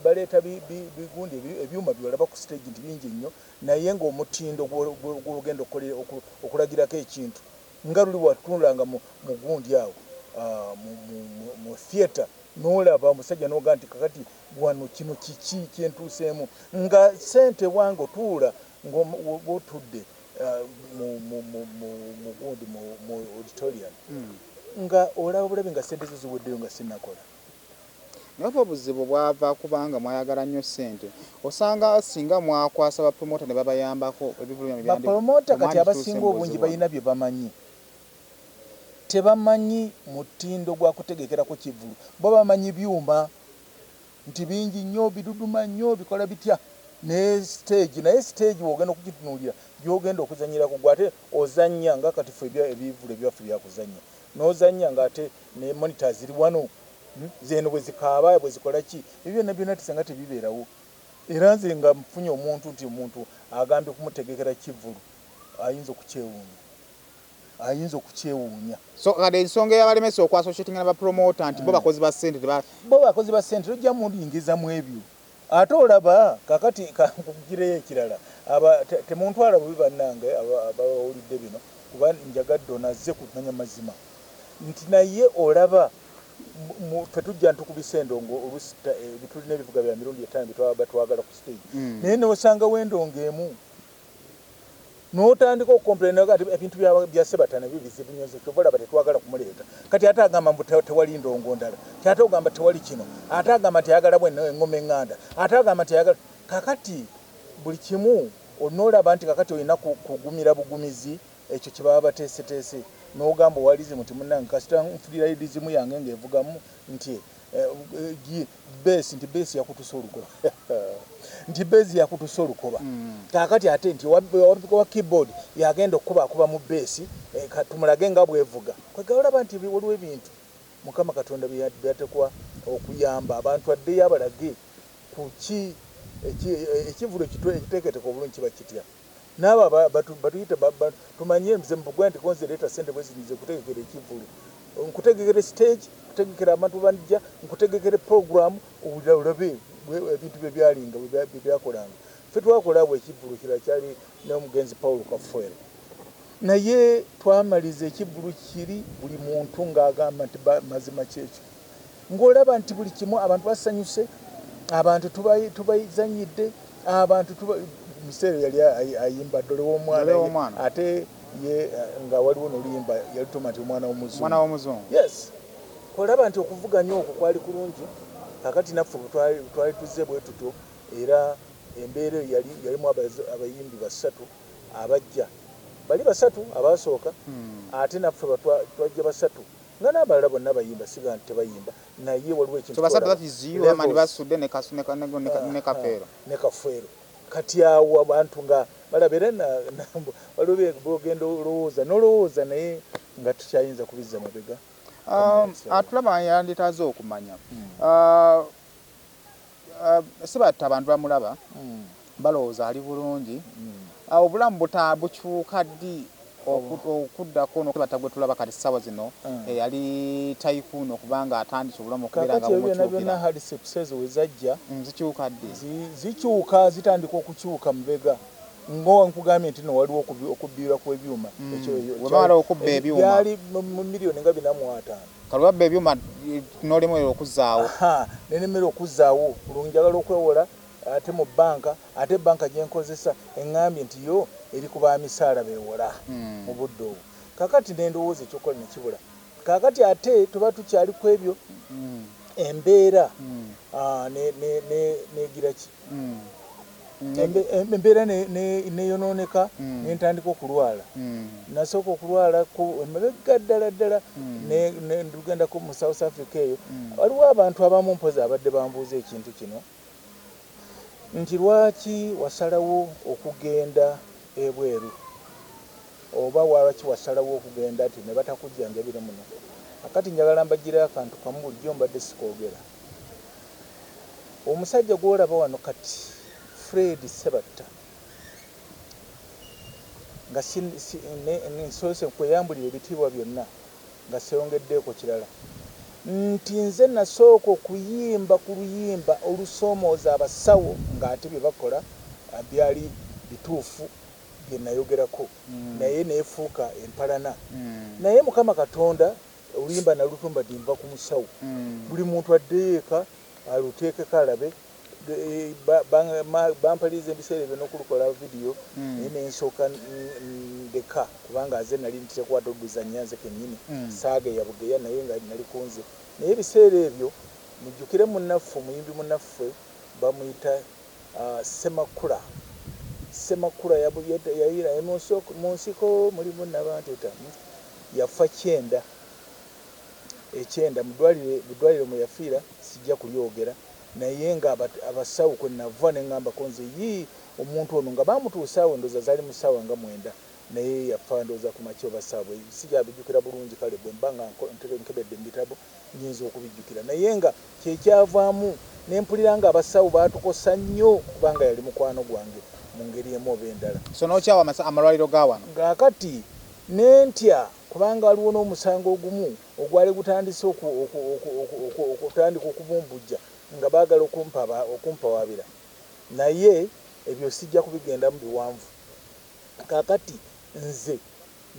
baleeta bigundi ebyuma byolaba ku stage nti bingi nnyo, naye ng'omutindo gw'ogenda okulagirako ekintu nga luli watunulanga mu gundi awo, mu theatre, n'olaba omusajja n'ogaa nti kakati wano kino kiki kyentuuseemu, nga sente wange otuula ng'otudde mu gundi mu auditorium nga olaba bulabi nga sente zo ziweddeyo nga sinnakola. Naye oba obuzibu bwava kubanga mwayagala nnyo ssente, osanga singa mwakwasa bapromota ne babayambako ebivvulu byammwe Bapromota kati temwandituuse abasinga mu obungi buzibu. balina bye bamanyi, tebamanyi mutindo gwa kutegekerako kivvulu. Bo bamanyi byuma nti bingi nnyo, biduduma nnyo, bikola bitya ne stage. Naye stage wogenda okugitunuulira gyogenda okuzanyirako gwe ate ozanya nga kati ffe ebivvulu ebyaffe byakuzanya, n'ozanya ng'ate ne monitor ziri wano, Zeno bwe zikaaba bwe zikola ki, ebyo byonna byonna tisenga tebibeerawo. Era nze nga nfunye omuntu nti omuntu agambye kumutegekera kivvulu, ayinza okukyewuunya, ayinza okukyewuunya. So kati ensonga eyabalemesa okwassociatinga ne bapromota nti bo bakozi ba ssente Bo bakozi ba ssente, tojja muyingiza mu ebyo. Ate olaba kakati kankugireyo ekirala, temuntwala bubi bannange abawulidde bino, kuba njagadde onazze kumanya mazima nti naye olaba ffe tujja ntukubisa endongo oluusi tulina ebivuga bya mirundi 5 byetwaba twagala ku stage. Naye nosangawo endongo emu n'otandika okucomplaina ati ebintu bya Sebata nabyo bizibu nnyo, nze kyova olaba tetwagala kumuleeta. Kati ate agamba mbu tewali ndongo ndala, ti ate ogamba tewali kino, ate agamba nti ayagala bwe engoma eŋŋanda, ate agamba nti ayagala. Kakati buli kimu onoolaba nti kakati olina kugumira bugumizi ekyo kye baba bateeseteese, n'ogamba owa rhythm nti munnange kasita nfulira rhythm yange ng'evugamu nti bass, nti bass yakutuse olukoba, nti bass yakutuse olukoba. Kaakati ate nti owa keyboard yagenda okukuba akuba mu bass, tumulage nga bwevuga. Kwegamba olaba nti waliwo ebintu Mukama Katonda byatekwa okuyamba abantu addeyo abalage ku ki ekivvulu ekiteeketeeka obulungi kiba kitya. N'abo batuyite tumanye nze mbugwa nti konze leeta ssente bwe ziti, nze nkutegekera ekivvulu, nkutegekere stage, nkutegekera abantu bajja, nkutegekere program, owulira olabe ebintu bye byalinga bwe byakolanga. Ffe twakola awo ekivvulu kirala kyali n'omugenzi Paul Kafeero, naye twamaliza ekivvulu kiri buli muntu ng'agamba nti mazima kyekyo, ng'olaba nti buli kimu abantu basanyuse, abantu tubazanyidde, abantu museero yali ayimba ddole w'omwana. Ddole w'omwana. Ate ye nga waliwo n'oluyimba yalutuma nti omwana w'omuzungu. Omwana w'omuzungu. Yes, olaba nti okuvuganya okwo kwali kulungi. Kakati naffe bwe twali tuzze bwe tutyo, era embeera eyo yalimu abayimbi basatu abajja, bali basatu abasooka. Ate naffe twajja basatu nga n'abalala bonna bayimba, siga nti tebayimba, naye waliwo ekintu So basatu ky'olaba. That is you, Herman Levels. Basudde ne Kafeero. Ne Kafeero. Kati awo abantu nga balaba era waliwo bwogenda olowooza n'olowooza, naye nga tukyayinza kubizza mabega. Atulaba yandetaaze okumanya. Sebatta abantu bamulaba balowooza ali bulungi. Obulamu bukyuka ddi? Okuddako n'okubata gwe tulaba kati ssaawa zino, eyali tycoon, okubanga atandise obulamu okubeera nga Kakati ebyo byonna byonna bumukyukira. Hardships ezo we zajja, Zikyuka ddi? Zikyuka, zitandika okukyuka mubega ngo nkugambye nti no waliwo okubbirwa kw'ebyuma. We bamala okubba ebyuma. Byali mu miliyoni nga 450. Kalwabba ebyuma n'olemerera okuzzaawo. Aha, nenemera okuzzaawo. Olwo njagala okwewola ate mu banka, ate banka gyenkozesa eŋŋambye nti yo eri ku bamisaala beewola mu budde obwo. Kakati nendowooza ekyokukola nekibula. Kakati ate tuba tukyali ku ebyo, embeera negira ki, embeera neyonooneka, nentandika okulwala. Nasooka okulwala ku emabega ddala ddala, tugendako mu South Africa eyo. Waliwo abantu abamu mpozi abadde bambuuza ekintu kino nti lwaki wasalawo okugenda ebweru, oba lwaki wasalawo okugenda nti ne batakujjanjabira muno. Akati njagala mbagirayo akantu kamu, bulijjo mbadde sikoogera. Omusajja gw'olaba wano kati, Fred Sebatta, nga nsoose kweyambulira ebitiibwa byonna nga seyongeddeeko kirala, nti nze nasooka okuyimba ku luyimba olusoomooza abasawo, ng'ate bye bakola byali bituufu bye nayogerako, naye neefuuka empalana. Naye Mukama Katonda, oluyimba nalutumba dinva ku musawo. Buli muntu addeyo eka aluteekeko alabe. Bampaliriza ebiseera ebyo n'okulukola vidiyo, naye nensooka ndeka, kubanga aze nali ntitekwata oluzannya nze kennyini, saageya bugeya, naye nga nali kunze. Naye ebiseera ebyo mujjukire munnaffe, omuyimbi munnaffe bamuyita Semakula. Semakula yayira mu nsiko mulimu nabanteta, yafa kyenda ekyenda mu ddwaliro mwe yafiira sijja kulyogera, naye nga abasawo kwe nava ne ŋŋambako nze yii omuntu ono nga bamutuusa awo, ndowooza zaali mu ssaawa nga 9, naye yafa ndowooza ku makya oba ssaawa bwe, sikyabijjukira bulungi. Kale bwe mba nga nkebedde mu bitabo nyinza okubijjukira, naye nga kyekyavaamu ne mpulira nga abasawo baatukosa nnyo, kubanga yali mukwano gwange mu ngeri emu oba endala. So n'okyawa amalwaliro ga wano? Ngaakati nentya, kubanga waliwo n'omusango ogumu ogwali gutandise okutandika okubumbujja nga baagala okumpawaabira, naye ebyo sijja kubigendamu biwanvu. Kaakati nze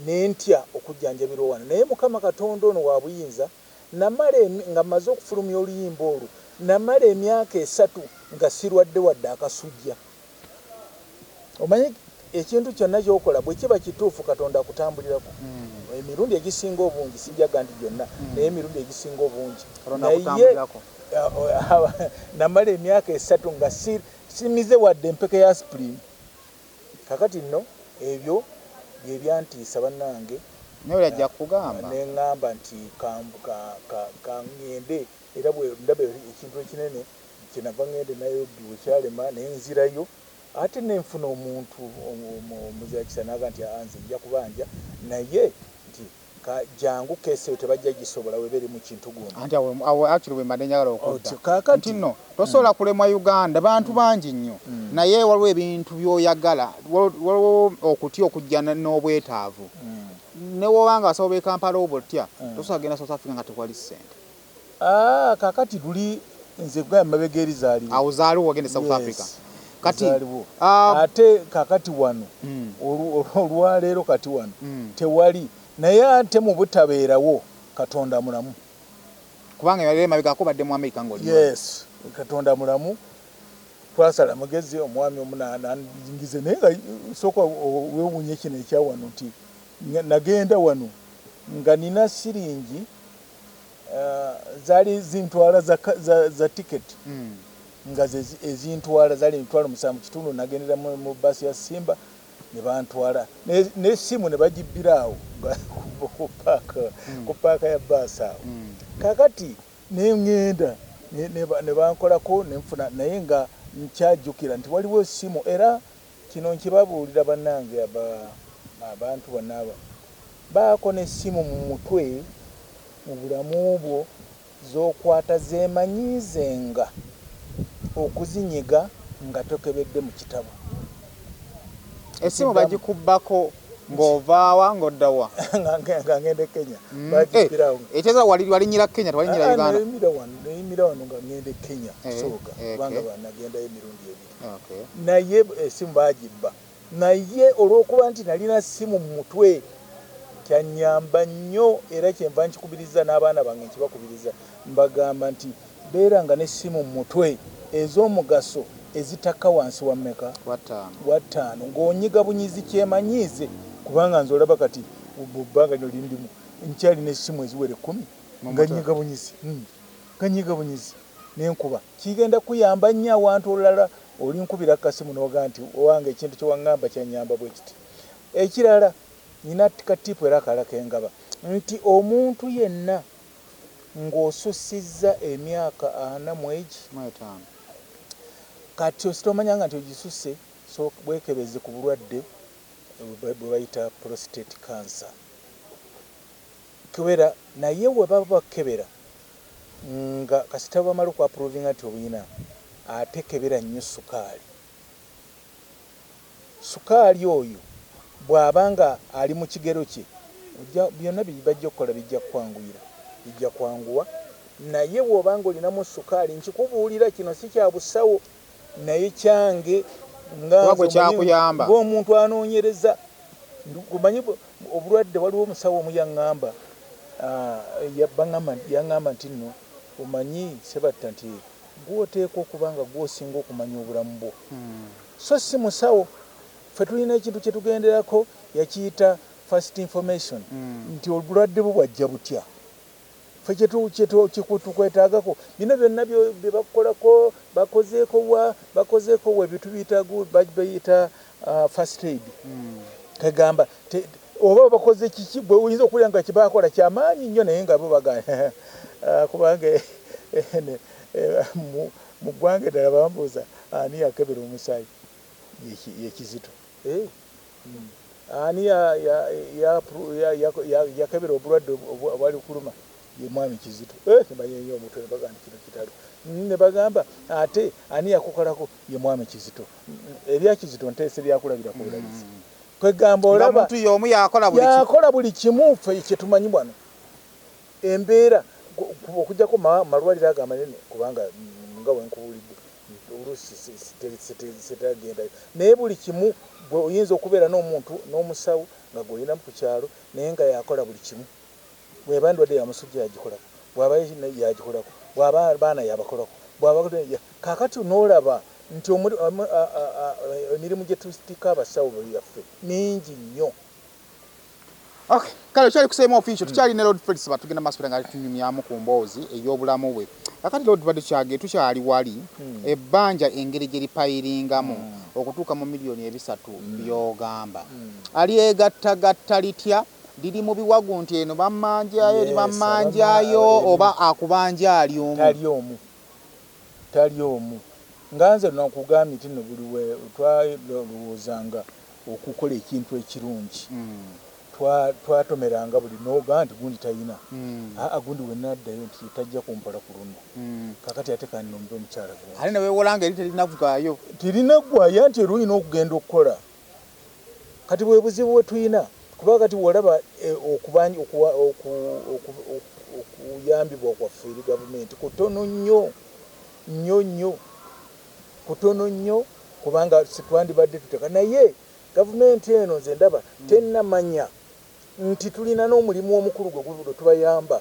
nentya okujjanjabirwa wano, naye Mukama Katonda ono wa buyinza. Namala nga mmaze okufulumya oluyimba olwo, namala emyaka 3 nga sirwadde wadde akasujja. Omanyi ekintu kyonna kyokola bwe kiba kituufu, Katonda akutambulirako emirundi egisinga obungi. Sijjaga nti gyonna, naye emirundi egisinga obungi. Katonda Naye akutambulirako. Namala emyaka 3 nga simize wadde empeke ya aspirin. Kakati nno ebyo byebyantiisa bannange. Naye oli ajja kukugamba. Neŋŋamba nti kaŋŋende, era bwe ndaba ekintu ekinene kyenava ŋŋende Nairobi, bwekyalema naye nzirayo, ate nenfuna omuntu omuzira naga nti, "Ah, nze nja kubanja, naye nti jangu case eyo tebajja gisobola weba eri mu kintu gundi." Anti awo actually bwe mbadde njagala okudda. Otyo, kaakati nti nno tosobola kulemwa Uganda, bantu bangi nnyo, naye waliwo ebintu by'oyagala, waliwo okutya okujja n'obwetaavu. Ne wobanga abasawo b'e Kampala obotya, tosobola genda South Africa nga tewali ssente. Ah, kaakati luli nze gwa mabega eri zaaliwo. Awo zaaliwo wagenda South Yes, Africa kati zaaliwo. Ah, Ate kakati wano olwaleero kati wano tewali, naye ate mu butabeerawo Katonda mulamu. Kubanga yali emabegako badde mu America ng'oli. Yes, Katonda mulamu. Twasala mugezi omwami omu nangize, naye nga sooka weewuunye kino ekya wano nti nagenda wano nga nina siringi zaali zintwala za tiketi, nga ezintwala zaali 75,000. Nagendera mu baasi ya Simba ne bantwala, n'essimu ne bagibbira awo ku paaka ya baasi awo. Kakati neŋŋenda ne bankolako nenfuna, naye nga nkyajjukira nti waliwo essimu. Era kino nkibabuulira bannange, abantu bonna aba baako n'essimu mu mutwe mu bulamu bwo z'okwata zeemanyiizenga okuzinyiga nga tokebedde mu kitabo. Essimu bagikubbako Ng'ovaawa ng'oddawa? Nga ngenda e Kenya. Bagibbirawo. Ekyeza wali walinyira Kenya, tewalinyira Ah, Uganda? Neyimira wano nga ngenda e Kenya kusooka, kubanga nagendayo emirundi ebiri. Naye esimu bagibba, naye olw'okuba nti nalina simu mu mutwe kyanyamba nnyo, era kyenva nkikubiriza n'abaana bange, nkibakubiriza, mbagamba nti beeranga n'essimu mu mutwe ez'omugaso ezitakka wansi wa mmeka? Wa ttaano. Wa ttaano, ng'onyiga bunyizi kyemanyiize, kubanga nze olaba kati mu bbanga lino lindimu nkyalina essimu eziwera 10 Mu nga mutwe. nyiga bunyizi, nga nyiga bunyizi nenkuba. Kigenda kuyamba nnyo awantu olulala olinkubira kasimu n'ogaa nti owange ekintu kyewaŋŋamba kyanyamba bwe kiti. Ekirala, nina ka tip era akalala kengaba nti omuntu yenna ng'osussizza emyaka 40 egi Mu etaano. Kati osita omanyanga nti ogisusse, so bwekebeze ku bulwadde bwe bayita prostate cancer. Kebera, naye we baba bakebera nga kasita bamala okuapprovinga nti obuyina, ate kebera nnyo sukaali. Sukaali oyo bw'aba nga ali mu kigero kye, byonna bajja okukola bijja kukwanguyira, bijja kwanguwa. Naye bw'oba nga olinamu sukaali, nkikubuulira kino si kya busawo, naye kyange nga Kuba gwe nze omanyi kyakuyamba. ng'omuntu anoonyereza. Omanyi obulwadde, waliwo omusawo omu yaŋŋamba, yaŋŋamba nti nno omanyi Sebatta, nti gw'oteekwa okuba nga gw'osinga okumanya obulamu bwo, so si musawo. Ffe tulina ekintu kye tugenderako, yakiyita first information, nti obulwadde bwo bwajja butya. Ffe tukwetaagako bino byonna bye bakukolako, bakozeeko wa, bakozeeko wa, ebyo tubiyita bayita first aid. Kegamba oba bakoze kiki, bwe oyinza okuwulira nga kyebakola kyamaanyi nnyo, naye nga bo baga kubanga mu ggwanga eddala bambuuza ani yakebera omusaayi, ye Kizito. Ani yakebera obulwadde obwali kuluma? Ye mwami Kizito. Ne banyeenya omutwe ne bagamba nti kino kitalo. Ne bagamba ate ani yakukolako? Ye mwami Kizito. Ebya Kizito nteese byakulabirako bulabizi. Kwegamba Nga olaba muntu y'omu yakola buli kimu. Yakola buli kimu. Ffe kyetumanyi wano embeera okuggyako malwaliro ago amanene, kubanga nga wenkubuulidde oluusi sitagendayo, naye buli kimu gwe oyinza okubeera n'omuntu n'omusawo nga gw'olinamu ku kyalo, naye nga yakola buli kimu. Bweba ndwadde ya musujja yagikolako, bwaba yagikolako, bwaba baana yabakolako, bwaba kaakati n'olaba nti emirimu gye tutika abasawo yaffe mingi nnyo. Okay. Kale tukyali ku Official, tukyali ne Lord Fred Ssebatta, tugenda maaso nga tunyumyamu ku mboozi ey'obulamu bwe. Kakati Lord, tubadde tukyage tukyali wali ebbanja engeri gye lipayiringamu okutuuka mu miliyoni 300 by'ogamba. Alyegattagatta litya? Liri mu biwagu nti eno bammanjayo, eri bammanjayo, oba akubanja ali omu? Tali omu, tali omu. Nga nze nakugambye nti nno buli we twalowoozanga okukola ekintu ekirungi, twatomeranga buli noga nti gundi talina, aa gundi wenaddayo nti tajja kumpola ku luno, kakati ate kannombe omukyala gundi. Ate ne weewolanga eri terinaggwayo. Terinaggwayo, anti era olina okugenda okukola. Kati bwe buzibu bwe tulina, kuba kati wolaba okuyambibwa kwaffe eri gavumenti kutono nnyo nnyo nnyo, kutono nnyo, kubanga twandibadde tuteka, naye gavumenti eno nze ndaba tennamanya nti tulina n'omulimu omukulu gwe gwe tubayamba.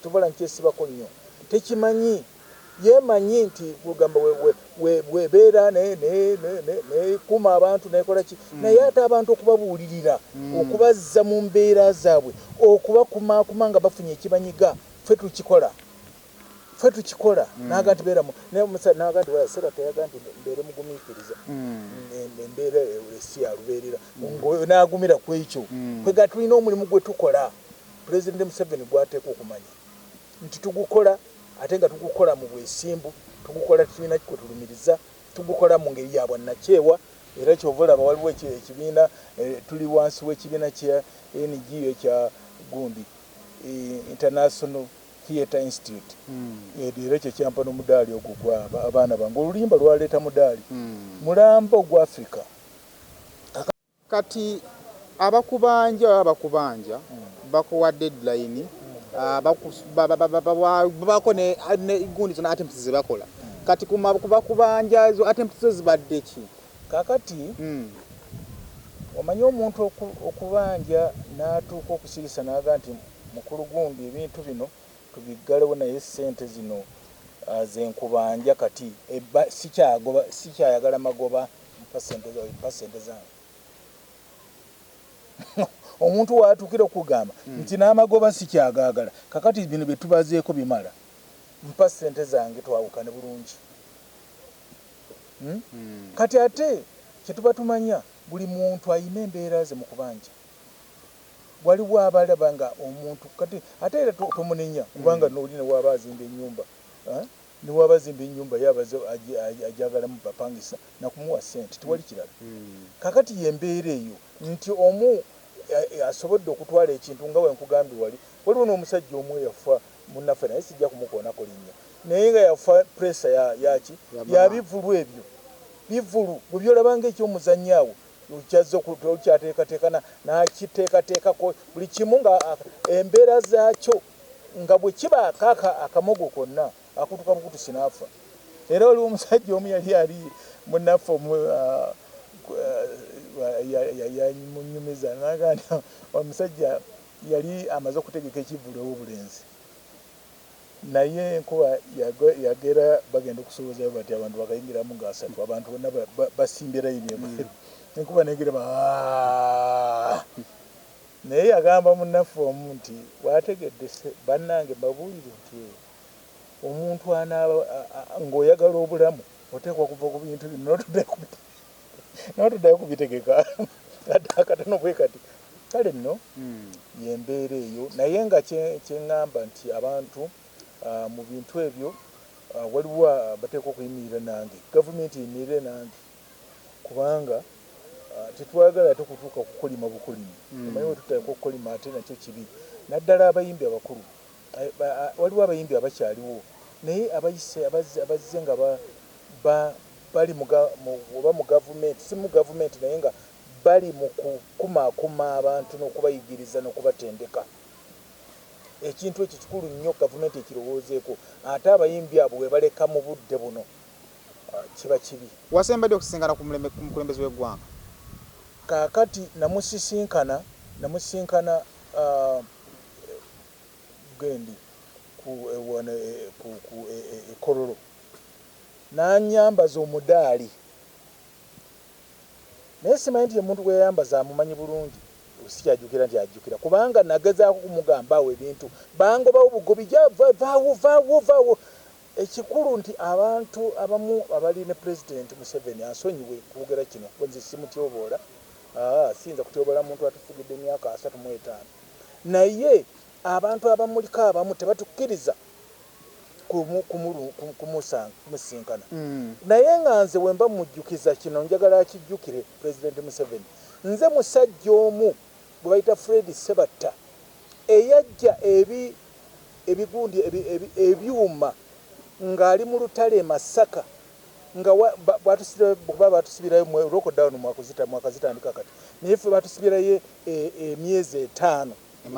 Tubala nkyesibako nnyo, tekimanyi. Yemanyi nti kugamba webeera nekuma abantu nekola ki, naye ate abantu okubabuulirira, okubazza mu mbeera zaabwe, okubakumakuma nga bafunye ekibanyiga, ffe tukikola, ffe tukikola. Naga nti beeramu, naga nti Sebatta yaga nti mbeere mugumiikiriza, embeera esi ya lubeerera, nagumira ku ekyo. Kwega tulina omulimu gwe tukola, Pulezidenti Museveni gwateekwa okumanya nti tugukola, ate nga tugukola mu bwesimbu, tugukola tetulina kwe tulumiriza, tugukola mu ngeri ya bwannakyewa. Era kyova olaba waliwo ekibiina, tuli wansi w'ekibiina kya NGO kya gundi, International Theatre Institute. Era ekyo kyampa n'omudaali ogwo gwa abaana bange, oluyimba lwaleeta mudaali mulamba ogwa Africa. Kati Abakubanja baba bakubanja, bakuwa deadline, babaako ne gundi zona attempts ze bakola. Kati ku bakubanja ezo attempts zo zibadde ki? Kakati omanyi omuntu okubanja n'atuuka okusirisa n'aga nti mukulu gundi ebintu bino tubiggalewo, naye ssente zino zenkubanja kati sikyayagala magoba, mpa ssente zange. Omuntu watuukira okugamba nti n'amagoba sikyagaagala, kakati bino bye tubazeeko bimala, mpa ssente zange twawukane bulungi. Kati ate kyetuba tumanya buli muntu ayina embeera ze mu kubanja. Waliwo abalaba nga omuntu kati ate era tomunenya kubanga n'oli ne waaba azimba ennyumba, ne waaba azimba ennyumba ye abaze ajagalamu bapangisa nakumuwa ssente, tewali kirala. Kakati y'embeera eyo nti omu asobodde okutwala ekintu nga bwe nkugambye wali waliwo n'omusajja omu eyafa munnaffe, naye sijja kumukoonako linnya, naye nga yafa pressure yaki ya bivulu ebyo bivulu bwe byolabanga ekyomuzannyo awo okyazze okyateekateeka n'akiteekateekako buli kimu nga embeera zaakyo nga bwe kiba akaaka akamogo konna akutuka bukutusi n'afa. Era waliwo omusajja omu yali ali munnaffe omu yamunyumiza naga nti omusajja yali amaze okutegeka ekivvulu ew'obulenzi, naye enkuba yagera bagenda okusobozayo bati abantu bakayingiramu nga asatu, abantu bonna basimbye layini ebweru, enkuba negera naye yagamba munnaffe omu nti bwategedde bannange mbabuulire nti omuntu anaaba ng'oyagala obulamu oteekwa kuva ku bintu bino n'otuddayo kubitegeka akatono bwe kati. Kale nno y'embeera eyo, naye nga kyeŋŋamba nti abantu mu bintu ebyo waliwo bateekwa okuyimirira nange, gavumenti eyimirire nange, kubanga tetwagala ate kutuuka kukolima bukolimi. Omanyi we tuteekwa okukolima ate nakyo kibi, naddala abayimbi abakulu. Waliwo abayimbi abakyaliwo naye abayise abazze nga bali oba mu gavumenti, si mu gavumenti, naye nga bali mu kukumaakuma abantu n'okubayigiriza n'okubatendeka. Ekintu ekyo kikulu nnyo gavumenti ekirowoozeeko, ate abayimbi abo we baleka mu budde buno kiba kibi. Wasembadde okusisinkana ku mukulembeze w'eggwanga? Kaakati namusisinkana gendi ku Kololo, n'anyambaza omudaali, naye simanyi nti omuntu gwe yayambaza amumanyi bulungi, sikyajjukira nti ajjukira, kubanga nagezaako kumugamba awo ebintu bangobawo bugobi, vaawo vaawo vaawo. Ekikulu nti abantu abamu abali ne Pulezidenti Museveni ansonyiwe kwogera kino, nze simutyoboola, siyinza kutyoboola muntu atufugidde emyaka 35, naye abantu abamuliko abamu tebatukkiriza kumusinkana. Naye nga nze bwe mba mujjukiza kino njagala akijjukire Pulezidenti Museveni, nze musajja omu gwe bayita Fred Sebatta eyajja ebigundi ebyuma ng'ali mu lutale e Masaka, nga batusibirayo lockdown mwakazitandika kati, naye ffe batusibirayo emyezi 5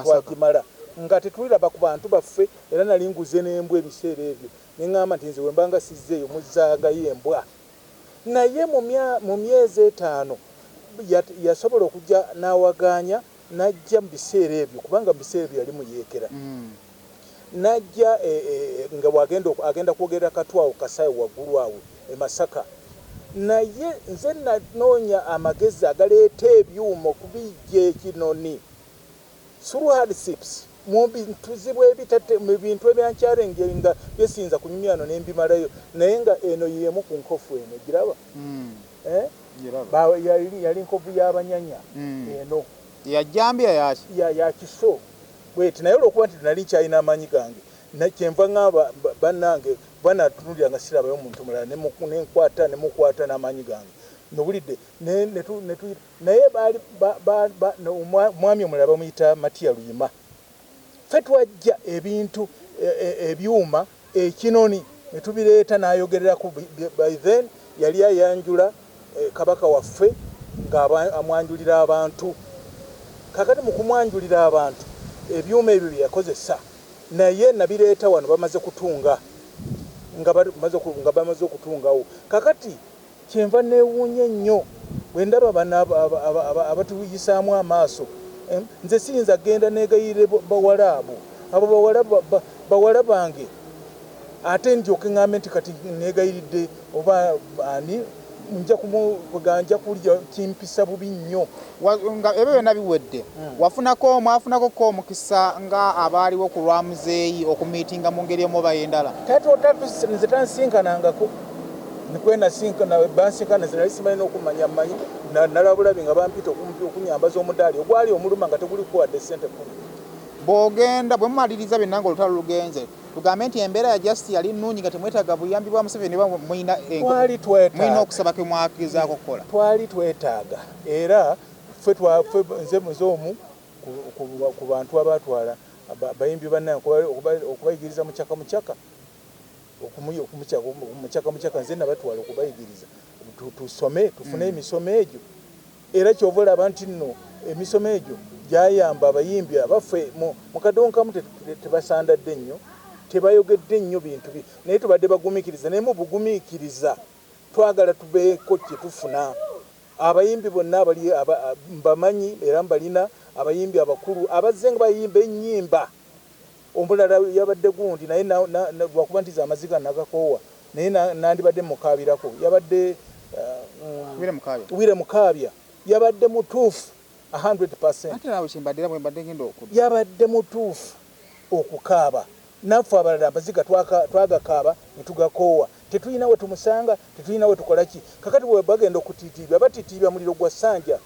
twagimala nga tetuliraba ku bantu baffe. Era nali nguze n'embwa ebiseera ebyo, ne ŋŋamba nti nze bwe mbanga sizzeeyo muzzangayo embwa, naye mu myezi 5 yasobola okujja n'awagaanya n'ajja mu biseera ebyo, kubanga mu biseera ebyo yali muyeekera, n'ajja nga agenda kwogera Katwawo Kasaayi waggulu awo e Masaka, naye nze nanoonya amagezi agaleeta ebyuma okubijja ekinoni through hardships mu bintu ebitate mu bintu ebyankyalenje nga byesinza kunyumya ano nembimalayo, naye nga eno yemu ku nkofu eno giraba yali nkovu y'abanyanya eno ya jambia ya kiso bweti, naye olwokuba nti nali nkyalina amaanyi gange kyenva ŋŋamba bannange banatunulira nga sirabayo omuntu mulala nenkwata nemukwata n'amaanyi gange nowulidde naye baali omwami omulala bamuyita Matia Luyima. Ffe twajja ebintu ebyuma ekinoni ne tubireeta n'ayogererako. By then yali ayanjula kabaka waffe nga amwanjulira abantu, Kakati mu kumwanjulira abantu ebyuma ebyo bye yakozesa, naye nabireeta wano bamaze kutunga, nga bamaze okutungawo. Kakati kyenva neewuunya ennyo bwe ndaba bano abatuyisaamu amaaso. Nze siyinza genda negayirire bawala abo, abo bawala bange, ate ndyoke ŋŋambe nti kati negayiridde oba ani, nja kulya kimpisa bubi nnyo. Nga ebyo byonna biwedde, wafunako mwafunako ko omukisa nga abaaliwo ku lwa muzeeyi okumiitinga mu ngeri emu oba endala? Tatu nze tansinkanangako, bansinkana nze nali simanyi n'okumanya mmanyi, nalabulabi nga bampita okunyambaza omudaali ogwali omuluma nga teguliko wadde ssente 10. Bw'ogenda bwe mumaliriza byonna ng'olutalo lugenze, tugambe nti embeera ya just yali nnungi nga temwetaaga buyambi bwa Museveni, oba mulina okusaba kwe mwagezaako okukola? Twali twetaaga, era ffe nze omu ku bantu abatwala bayimbi bannange okubayigiriza mukyaka mukyaka, mukyaka mukyaka, nze nabatwala okubayigiriza tusome tufune emisomo egyo. Era kyova olaba nti nno emisomo egyo gyayamba abayimbi abaffe mu kadonkamu tebasandadde nnyo, tebayogedde nnyo bintu naye tubadde bagumiikiriza, naye mu bugumiikiriza twagala tubeeko kye tufuna. Abayimbi bonna abali mbamanyi era mbalina, abayimbi abakulu abazze nga bayimba ennyimba. Omulala yabadde gundi naye lwakuba nti amaziga nagakoowa, naye nandibadde mukaabirako, yabadde Wire Mukaabya, yabadde mutuufu 100%. Ate naawe kyembadde era bwe mbadde ngenda okudda. Yabadde mutuufu okukaaba, naffe abalala amaziga twagakaaba ne tugakoowa, tetulina we tumusanga, tetulina we tukola ki. Kakati bwe bagenda okutiitiibya, batitiibya muliro gwa ssanja.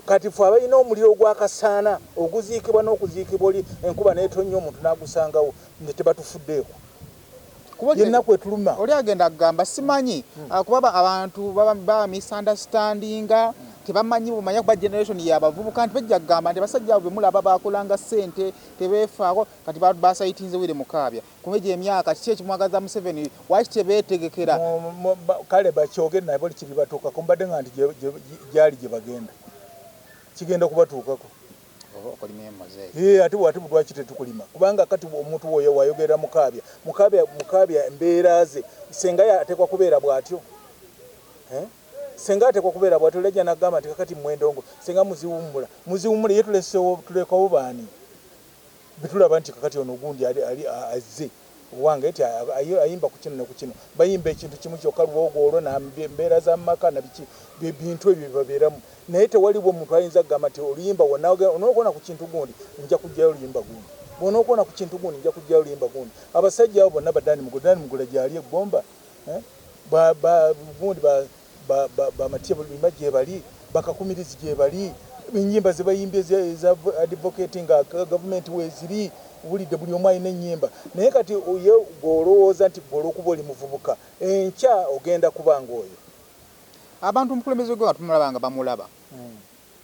Kati ffe abalina omuliro ogwakasaana oguziikibwa n'okuziikibwa, oli enkuba n'etonnya omuntu n'agusangawo, ne tebatufuddeeko. Yennaku etuluma. Oli agenda kugamba simanyi, kuba abantu baba misunderstandinga, tebamanyi bumanya, kuba generation y'abavubuka nti bajja kugamba nti abasajja abo bemulaba bakolanga ssente tebeefaako, kati basayitinze Wire Mukaabya kuba egyo emyaka kiki ekimwagaza Museveni, waki tebeetegekera? Kale bakyogere naye boli kiribatuukako, mbadde nga nti gyali gye bagenda kigenda kubatuukako. Ate bwati lwaki tetukulima? Kubanga kati omuntu woyo wayogerera Mukaabya, Mukaabya embeera ze senga ateekwa kubeera bw'atyo, senga ateekwa kubeera bw'atyo. Lajja n'agamba nti kakati mmwe ndongo senga muziwummula, muziwummule, ye tulesewo, tulekawo baani betulaba nti kakati ono gundi ali azze owange nti ayimba ku kino ne ku kino, bayimba ekintu kimu kyokka, lwogo olwo na mbeera za maka na biki, bintu ebyo bibabeeramu. Naye tewaliwo omuntu ayinza kugamba nti oluyimba onookoona ku kintu gundi nja kuggyayo oluyimba gundi, bw'onookoona ku kintu gundi nja kuggyayo oluyimba gundi. Abasajja abo bonna, badani Mugula, Dani Mugula gyali eggomba, gundi bamatye lima gye bali, bakakumirizi gye bali, ennyimba ze bayimbye eza advocate nga gavumenti weeziri, wulidde buli omu alina ennyimba. Naye kati ye gw'olowooza nti gwe olw'okuba oli muvubuka enkya ogenda kuba ng'oyo. Abantu omukulembeze gwe nga tumulaba nga bamulaba,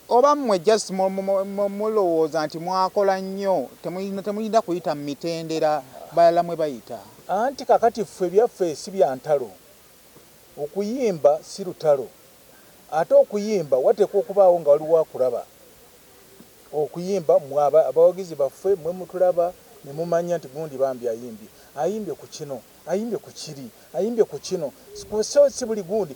oba mmwe just mulowooza nti mwakola nnyo, temulina kuyita mu mitendera balala mwe bayita? Anti kakati ffe byaffe si bya ntalo, okuyimba si lutalo, ate okuyimba wateekwa okubaawo nga waliwo akulaba. Okuyimba mwe abawagizi baffe mwe mutulaba ne mumanya nti gundi bambi ayimbye, ayimbye ku kino, ayimbye ku kiri, ayimbye ku kino, so si buli gundi.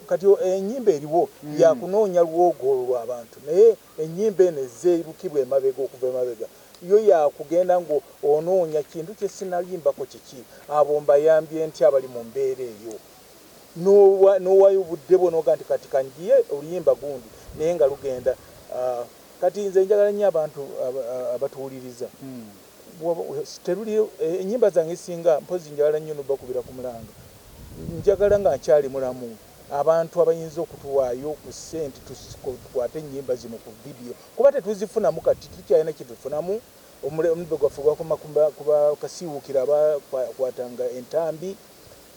Kati ennyimba eriwo yakunoonya lwogo olwo lw'abantu, naye ennyimba eno ezze erukibwa emabega, okuva emabega yo yakugenda ngo onoonya kintu kye sinayimbako kiki, abo mbayambye nti abali mu mbeera eyo, n'owaayo obudde bwo n'oga nti kati kanjiye oluyimba gundi, naye nga lugenda. Kati nze njagala nnyo abantu abatuwuliriza, teruli ennyimba zange singa mpozi njagala nnyo nobakubira ku mulanga, njagala nga nkyali mulamu abantu abayinza okutuwaayo ku ssente tukwate ennyimba zino ku vidiyo, kuba tetuzifunamu kati tukyalina kyetufunamu. Omulebe gwaffe gwakoma kuba kasiiwuukira abakwatanga entambi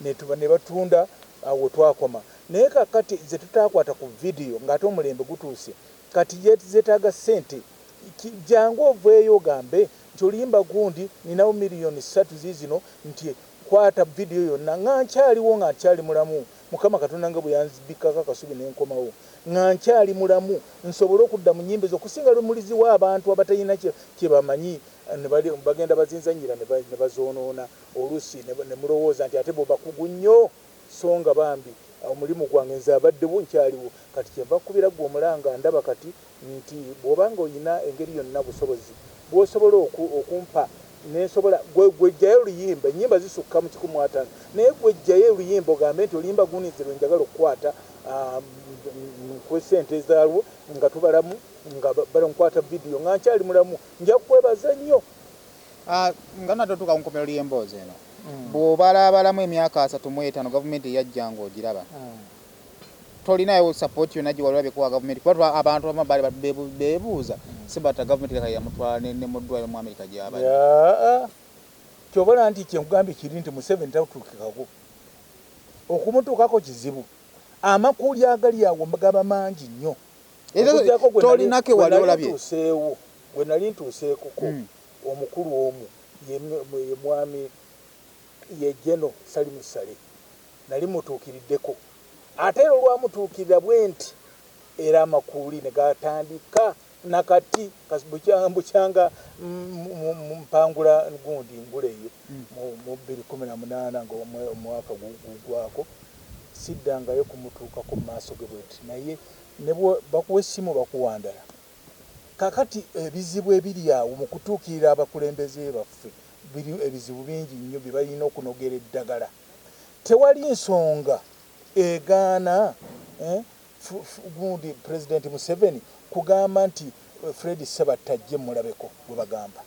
ne batunda, awo twakoma. Naye kakati ze tutakwata ku vidiyo ng'ate omulembe gutuuse, kati zeetaaga ssente. Jangu oveeyo ogambe nti oluyimba gundi ninawo 3 million ziizino, nti kwata vidiyo yonna nga nkyaliwo, nga nkyali mulamu. Mukama Katonda nga bwe yanzibikkako akasubi ne nkomawo nga nkyali mulamu, nsobole okudda mu nnyimba ezo okusinga lwe muliziwa abantu abatalina kye bamanyi ne bagenda bazinzannyira ne bazoonoona oluusi ne mulowooza nti ate bo bakugu nnyo, so nga bambi omulimu gwange nze abaddewo nkyaliwo. Kati kyenva nkubira ggwe omulanga, ndaba kati nti bw'oba nga olina engeri yonna busobozi bw'osobola okumpa nensobola gwejjayo oluyimba, ennyimba zisukka mu 150, naye gwejjayo oluyimba ogambe nti oluyimba gundi nze lwe njagala okukwata, nkuwe ssente zaalwo nga tubalamu nga balankwata vidiyo nga nkyali mulamu, nja kukwebaza nnyo. Nga natuuka ku nkomerero y'emboozi eno, bw'obalaabalamu emyaka 35 gavumenti eyajja ng'ogiraba, tolinayo support yonna gye wali olabye wa gavumenti? Kuba abantu abamu baali beebuuza Sebatta gavumenti leka yamutwala ne mu ddwaliro mu Amerika gy'abadde. Kyobola nti kyenkugambye kiri nti Museveni tatuukikako, okumutuukako kizibu, amakuuli agali awo gaba mangi nnyo. Tolinako wali olabye? Gwe nali ntuuseekoko omukulu omu ye mwami ye General Salim Saleh, nali mutuukiriddeko, ate era olwamutuukirira bwe nti era amakuuli ne gatandika nakati bukyanga mpangula gundi ngula eyo mu 2018 nga omwaka gugwako, siddangayo kumutuukako mu maaso ge bweti, naye ne bakuwa essimu bakuwandala. Kakati ebizibu ebiri awo mu kutuukirira abakulembeze baffe biri ebizibu bingi nnyo bye balina okunogera eddagala. Tewali nsonga egaana gundi Pulezidenti Museveni kugamba nti Fred Sebatta ajje mulabeko gwe bagamba.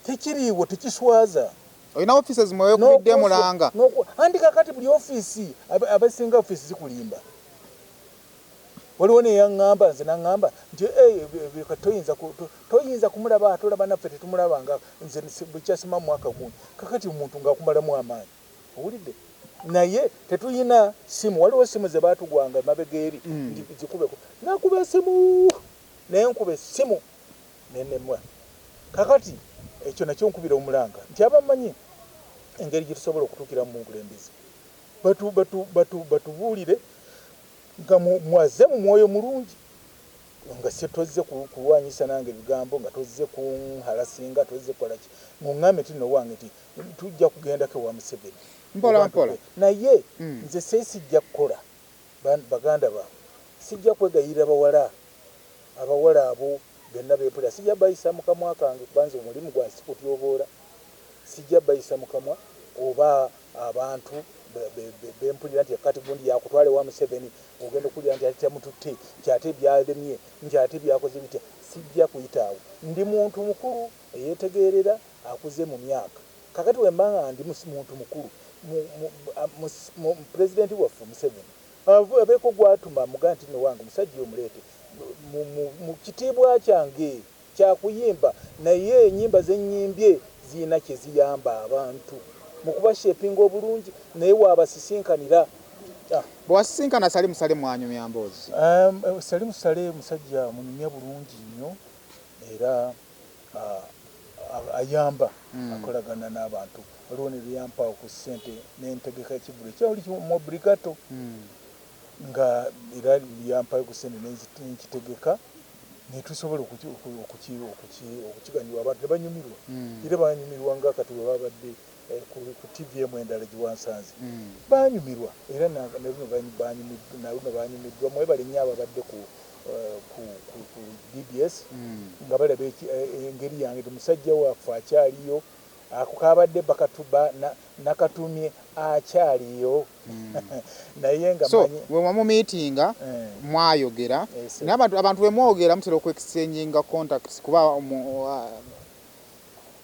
Tekiriiwo, tekiswaza. Olina offices mwewekubidde mulanga? Anti kakati buli ofiisi, abasinga ofiisi zikulimba. Waliwo neyaŋŋamba nze naŋŋamba nti toyinza kumulaba, ate olaba naffe tetumulabanga, nze bukyasima mwaka gundi. Kakati omuntu ng'akumalamu amaanyi, owulidde? Naye tetuyina simu, waliwo simu ze baatugwanga emabega eri nti zikubeko, nakuba esimu naye nkuba essimu nenemwa. Kakati ekyo nakyo nkubira omulanga nti abamanyi engeri gye tusobola okutuukiramu mu bukulembeze batubuulire nga mwaze mu mwoyo mulungi, nga si tozze kulwanyisa nange ebigambo, nga tozze kunhalasinga, tozze kukola ki, muŋŋambe nti nno wange nti tujja kugendako ewa Museveni mpola mpola. Naye nze sijja kukola baganda bange, sijja kwegayirira bawala, abawala abo byonna beepulira, sijja bayisa mu kamwa kange, kuba nze omulimu gwange si kutyoboola, sijja bayisa mu kamwa oba abantu bempulira nti kati gundi yakutwala ewa Museveni, ogenda okuwulira nti ate tamututte, nti ate byalemye, nti ate byakoze bitya. Sijja kuyitaawo, ndi muntu mukulu eyeetegeerera, akuze mu myaka. Kakati bwe mba nga ndi muntu mukulu, pulezidenti waffe Museveni abeeko gwatuma mugaa nti nno wange omusajja omuleete mu kitiibwa kyange kyakuyimba, naye ennyimba zenyimbye zirina kye ziyamba abantu mu kubashepinga obulungi, naye waabasisinkanira. Bwewasisinkana Salim Saleh mwanyumya mboozi? Salim Saleh musajja munyumya bulungi nnyo, era ayamba, akolagana n'abantu. Waliwo ne luyampa ku ssente n'entegeka ekivvulu ekyali mu obligato, nga era lyampayo ku ssente nenkitegeka netusobola okukiganyulwa abantu ne banyumirwa, era banyumirwa nga kati bwe babadde ku TV emu endala gye wansanze, banyumirwa, era naluno banyumiddwa. Mwebale nnyo ababadde ku BBS nga balaba engeri yange ti musajja waffe akyaliyo, ako kabadde nakatumye akyaliyo, naye nga so bwe wamumiitinga mwayogera, naye abantu bwe mwogera mutera okuexchanginga contacts, kuba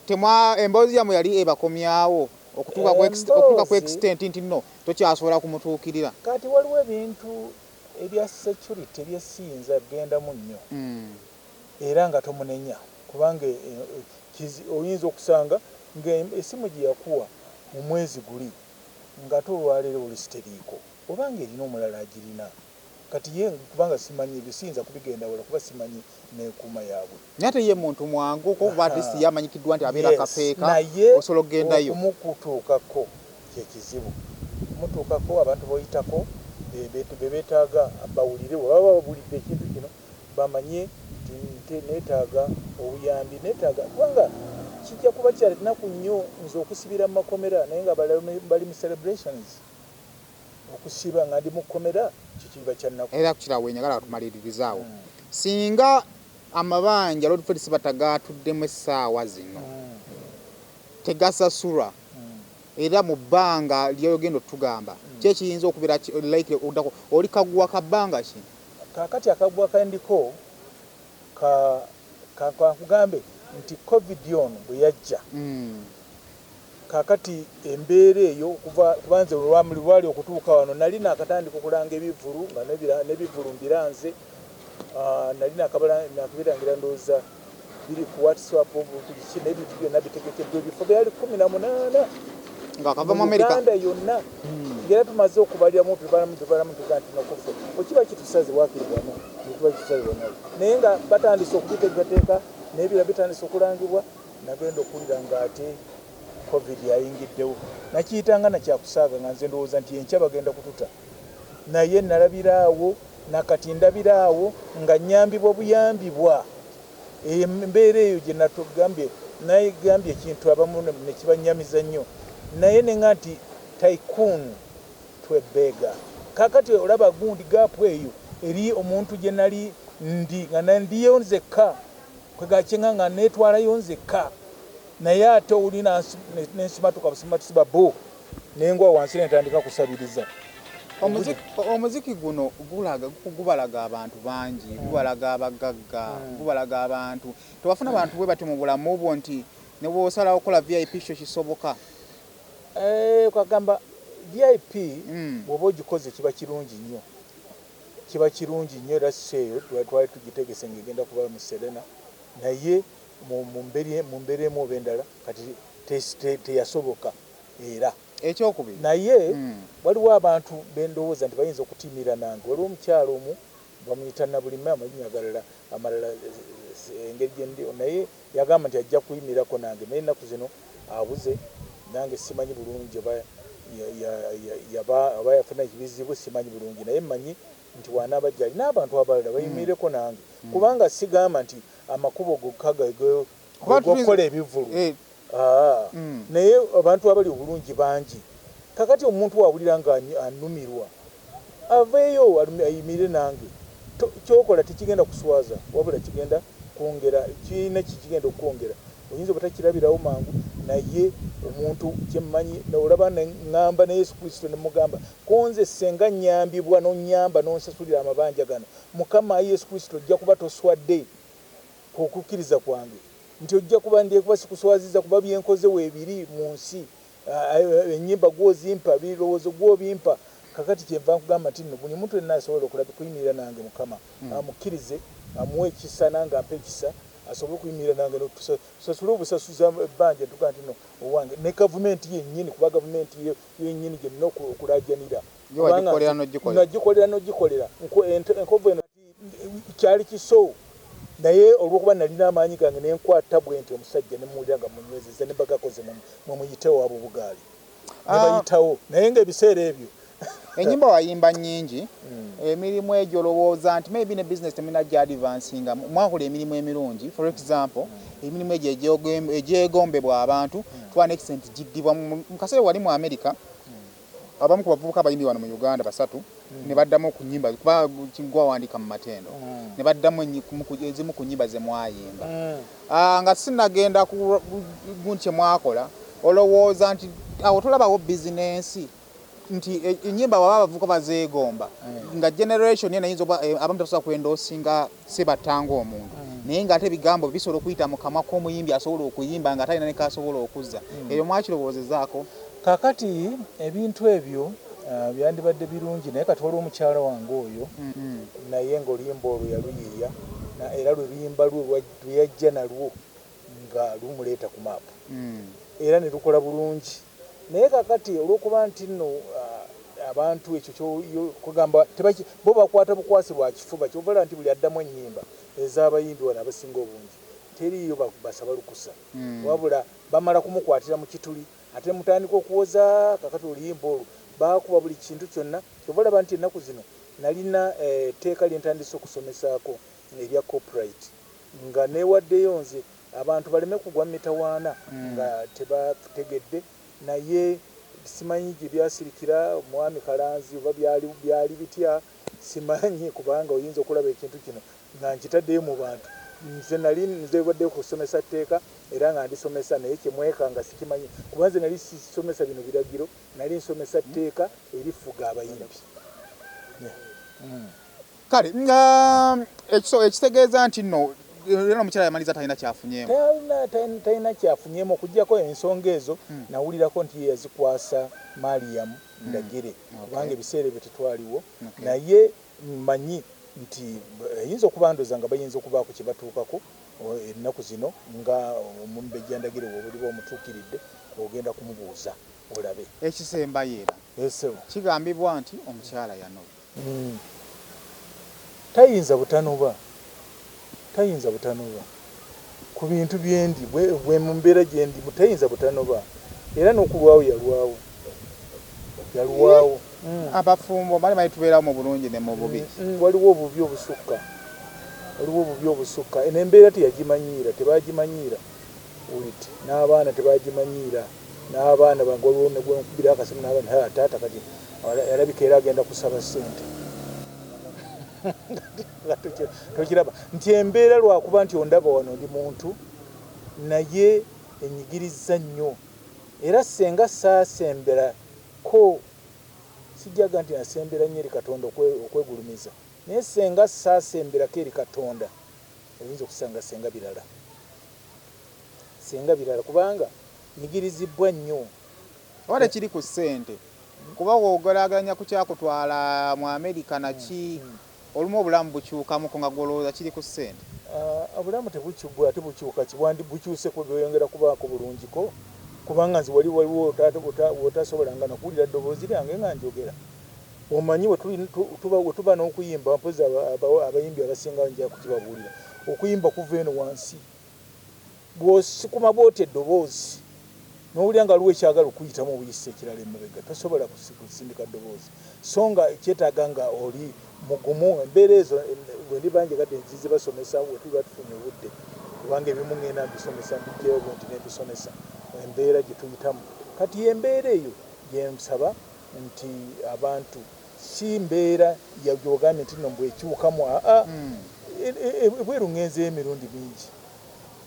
temwa emboozi yammwe yali ebakomyawo okutuuka ku extent nti nno tokyasobola kumutuukirira? Kati waliwo ebintu ebya security ebyesiyinza kugendamu nnyo, era nga tomunenya, kubanga oyinza okusanga nga esimu gye yakuwa mu mwezi guli ng'ate olwaleero olusi teriiko, oba ng'erina omulala agirina. Kati ye kubanga simanyi ebyo, siyinza kubigenda wala kuba simanyi n'enkuuma yaabwe. Naye ate ye muntu mwangu kuba at least ye amanyikiddwa nti abeera Kapeeka, naye osobola okugendayo. Okumukutuukako kyekizibu. okumutuukako, abantu boyitako be beetaaga bawulire. Bwe baba babulidde ekintu kino, bamanye nti neetaaga obuyambi, neetaaga, kubanga kijja kuba kya nnaku nnyo nze okusibira mu makomera naye nga balala bali mu celebrations. Okusiba nga ndi mu kkomera kikiba kya nnaku. Era kukirawo enjagala tumaliririzaawo. Singa amabanja Lord Fred Ssebatta gatuddemu essaawa zino tegasasulwa, era mu bbanga lyogenda otugamba, ki ekiyinza okubeera likely okuddako? Oli kaguwa ka bbanga ki? Kaakati akaguwa kandiko kankugambe nti COVID ono bwe yajja, kaakati embeera eyo kuva kuba nze lwali okutuuka wano nali nakatandika okulanga ebivulu nga n'ebivulu mbiranze. Nali nakabirangira, ndowooza biri ku WhatsApp, buli ki n'ebintu byonna bitegekeddwa, ebifo byali 18 nga kava mu America. Uganda yonna, ngera tumaze okubaliramu, tubalamu, tubalamu, tuga nti nokufe okiba kitusaze wakiri wano, nekiba kitusaze wano, naye nga batandise okubiteekateeka n'ebira bitandise okulangibwa. Nagenda okuwulira nga ate COVID yayingiddewo. Nakiyitanga nakyakusaaga, nga nze ndowooza nti enkya bagenda kututa, naye nalabiraawo, nakati ndabiraawo nga nyambibwa buyambibwa. Embeera eyo gye natugambye, nayegambye ekintu abamu nekibanyamiza nnyo, naye nenga nti tycoon twebega. Kakati olaba gundi gap eyo eri omuntu gye nali ndi nga ndiyo nzekka, kwegakyenga nga netwalayo nzekka, naye ate oli nensimatuka busimatusiba bo nengwa wansi nentandika kusabiriza. Omuziki guno gulaga, gubalaga abantu bangi, gubalaga abagagga, gubalaga abantu. Tewafuna bantu bwe batyo mu bulamu bwo nti ne bw'osalawo okukola VIP show kisoboka? Kwagamba VIP bw'oba ogikoze kiba kirungi nnyo, kiba kirungi nnyo. Era si eyo twali tugitegese ng'egenda kuba mu Serena, naye mu mbeera emu oba endala kati teyasoboka era. Ekyokubiri. Naye waliwo abantu bendowooza nti bayinza okutimira nange. Waliwo omukyalo omu bamuyita Nabulime, amannya agalala amalala engeri gyendi, naye yagamba nti ajja kuyimirako nange, naye ennaku zino abuze nange, simanyi bulungi oba oba yafuna ekibizibu, simanyi bulungi, naye mmanyi nti wanaaba gyali n'abantu abalala bayimireko nange, kubanga sigamba nti amakubo gokka gokukola ebivulu. Naye abantu abali obulungi bangi. Kakati omuntu wawulira nga anumirwa aveeyo ayimire nange. Kyokola tekigenda kuswaza, wabula kigenda kwongera, kirina kikigenda okukwongera. Oyinza obutakirabirawo mangu, naye omuntu kyemmanyi, olaba neŋŋamba ne Yesu Kristo nemugamba konze senga nyambibwa nonyamba nonsasulira amabanja gano, Mukama Yesu Kristo, ojja kuba toswadde okukkiriza kwange, nti ojja kuba ndikuba sikuswaziza, kuba byenkoze weebiri mu nsi, ennyimba gwozimpa, birowoozo gwobimpa. Kakati kyenva nkugamba nti nno buli muntu yenna asobola okulabi kuyimirira nange, Mukama amukkirize, amuwe ekisa nange ampe ekisa, asobole okuyimirira nange tusasule obusasuza ebbanja. Tuga nti no owange ne gavumenti yennyini, kuba gavumenti yennyini gyenina okulajanira. Nagikolera nogikolera enkovu eno kyali kiso, naye olwokuba nalina amaanyi gange nenkwata bwe nti omusajja nemuwulira nga munywezeza ne bagakoze mumuyitewo abo bugaali ne bayitawo, naye nga ebiseera ebyo. Enyimba wayimba nnyingi. Emirimu egyo olowooza nti maybe ne business temulina gyadvancinga, mwakola emirimu emirungi? For example, emirimu egyo egyegombebwa abantu to an extent giddibwa mu kaseera wali mu America, abamu ku bavubuka abayimbi wano mu Uganda basatu ne baddamu okunyimba, kuba gwawandiika mu matendo, ne baddamu ezimu ku nyimba ze mwayimba. Nga sinagenda ku gundi kye mwakola, olowooza nti awo tolabawo bizinensi nti enyimba baba abavubuka bazeegomba, nga generation eno eyinza oba abamu tebasobola kwendoosinga Sebatta ng'omuntu, naye ng'ate ebigambo bisobola okuyita mu kamwa k'omuyimbi asobola okuyimba nga talina ne kasobola okuzza? Ebyo mwakirowoozezaako? Kakati ebintu ebyo byandibadde birungi, naye kati waliwo omukyala wange oyo, naye ng'oluyimba olwo yaluyiiya, era lwe luyimba lwe lwe yajja nalwo nga lumuleeta ku maapu, era ne lukola bulungi. Naye kakati olw'okuba nti nno abantu ekyo kugamba bo bakwata bukwasi lwa kifuba, kyovala nti buli addamu ennyimba ez'abayimbi wano abasinga obungi teriiyo basaba lukusa, wabula bamala kumukwatira mu kituli, ate mutandika okuwoza. Kakati oluyimba olwo Bakuba buli kintu kyonna. Kyova olaba nti ennaku zino nalina etteeka lye ntandise okusomesaako erya copyright, nga neewaddeyo nze abantu baleme kugwa mu mitawaana nga tebategedde. Naye simanyi gye byasirikira Mwami Kalanzi oba byali bitya, simanyi, kubanga oyinza okulaba ekintu kino nga nkitaddeyo mu bantu. Nze nali nze badde kusomesa tteeka era nga ndisomesa, naye kyemweka nga sikimanyi, kuba nze nali sisomesa bino biragiro, nali nsomesa tteeka erifuga abayimbi. Kale nga ekitegeeza nti nno era omukyala yamaliza talina kyafunyeemu. Talina kyafunyeemu okuggyako ensonga ezo. Nawulirako nti ye yazikwasa Mariam Ndagire, kubanga ebiseera ebyo tetwaliwo. Naye mmanyi nti eyinza okuba, ndoza nga bayinza okubaako kye batuukako ennaku zino, nga omumbejja Ndagire wobuliba omutuukiridde, ogenda kumubuuza olabe. Ekisembayo era, esebo. Kigambibwa nti omukyala yanoba. Tayinza butanoba, tayinza butanoba ku bintu byendi bwe mu mbeera gyendimu, tayinza butanoba, era n'okulwawo yalwawo, yalwawo. Abafumbo bali bali tubeerawo mu bulungi ne mu bubi. Waliwo obubi obusukka, waliwo obubi obusukka. Eno embeera teyagimanyiira, tebagimanyiira uliti, n'abaana tebagimanyiira, n'abaana bange waliwo negwenkubira akasimu n'abaana, "Ha, taata kati alabika era agenda kusaba ssente." Tokiraba nti embeera lwakuba nti ondaba wano ndi muntu, naye enyigiriza nnyo, era senga saasembera ko, sijjaga nti nasembera nnyo eri Katonda okwegulumiza, naye senga saasemberako eri Katonda, oyinza okusanga senga birala, senga birala, kubanga nyigirizibwa nnyo. Oba tekiri ku ssente, kuba wogeraageranya ku kyakutwala mu Amerika naki, olumu obulamu bukyukamuko nga gwolowooza kiri ku ssente. Ah, obulamu tebukyubwa, ate bukyuka kibwandi bukyuse bweyongera kubaako bulungiko, kubanga nze wali waliwo wotasobolanga nakuwulira ddoboozi lyange nga njogera. Omanyi we tuba n'okuyimba, mpozi abayimbi abasinga nja kukibabuulira, okuyimba kuva eno wansi, bw'osikuma bwoti eddoboozi n'owulira nga waliwo ekyagala okuyitamu obuyisa ekirala emabega, tosobola kusindika ddoboozi, so nga kyetaaga nga oli mugumu. Embeera ezo bwe ndiba njagadde nzizibasomesa we tuba tufunye obudde, kubanga ebimu ngenda mbisomesa, mbijjayo bwe nti nembisomesa embeera gye tuyitamu kati. Embeera eyo gyensaba nti abantu, si mbeera gyogambye nti nno mbwekyukamu, aa. Ebweru ngenzeyo emirundi mingi,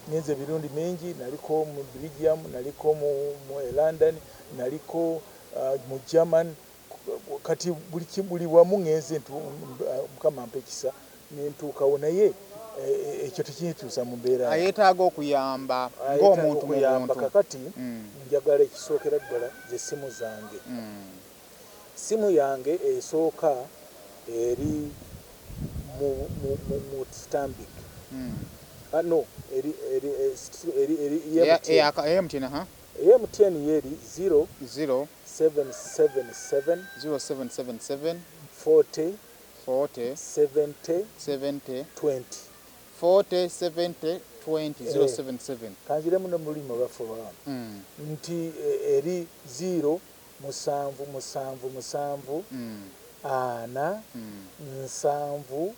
ngenze emirundi mingi. Naliko mu Belgium, naliko mu London, naliko mu German, kati buli wamu ngenze. Mukama mpa ekisa nentuukawo, naye ekyo tekintuusa mu mbeera. Ayeetaaga okuyamba ng'omuntu mu okuyamba buntu. Kakati njagala ekisookera ddala ze simu zange. Simu yange esooka eri mu Stanbic. Ah, no, eri MTN. Eya MTN, ha. Eya MTN yeri 0 0 777 0777 40 40 70 70 20. 40 70 20. 077. Kanziremu ne mulimi olwaffe olwawano nti eri 0 7 7 7 4 7 2.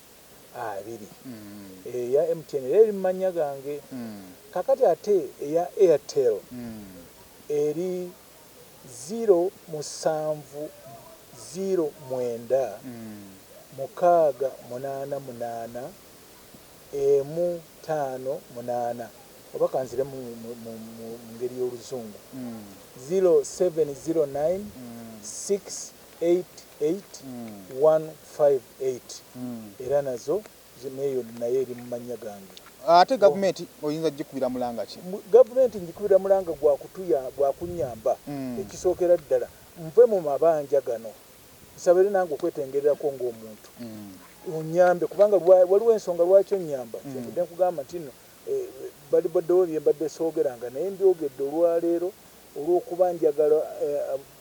Eya MTN era eri mu mannya gange. Kakati ate eya Airtel eri 0 7 0 9 6 8 8 1 5 8, oba kanzire mu ngeri y'oluzungu, 0709 688 158. Era nazo neyo naye eri mu mannya gange. Ate gavumenti oyinza gikubira mulanga ki? Gavumenti ngikubira mulanga gwakunyamba. Ekisookera ddala, nve mu mabanja gano, nsabire nange okwetengererako ng'omuntu. Onyambe, kubanga waliwo ensonga lwaki onyamba. Kyenvudde nkugamba nti nno bali baddewo bye mbadde soogeranga, naye mbyogedde olwaleero olw'okuba njagala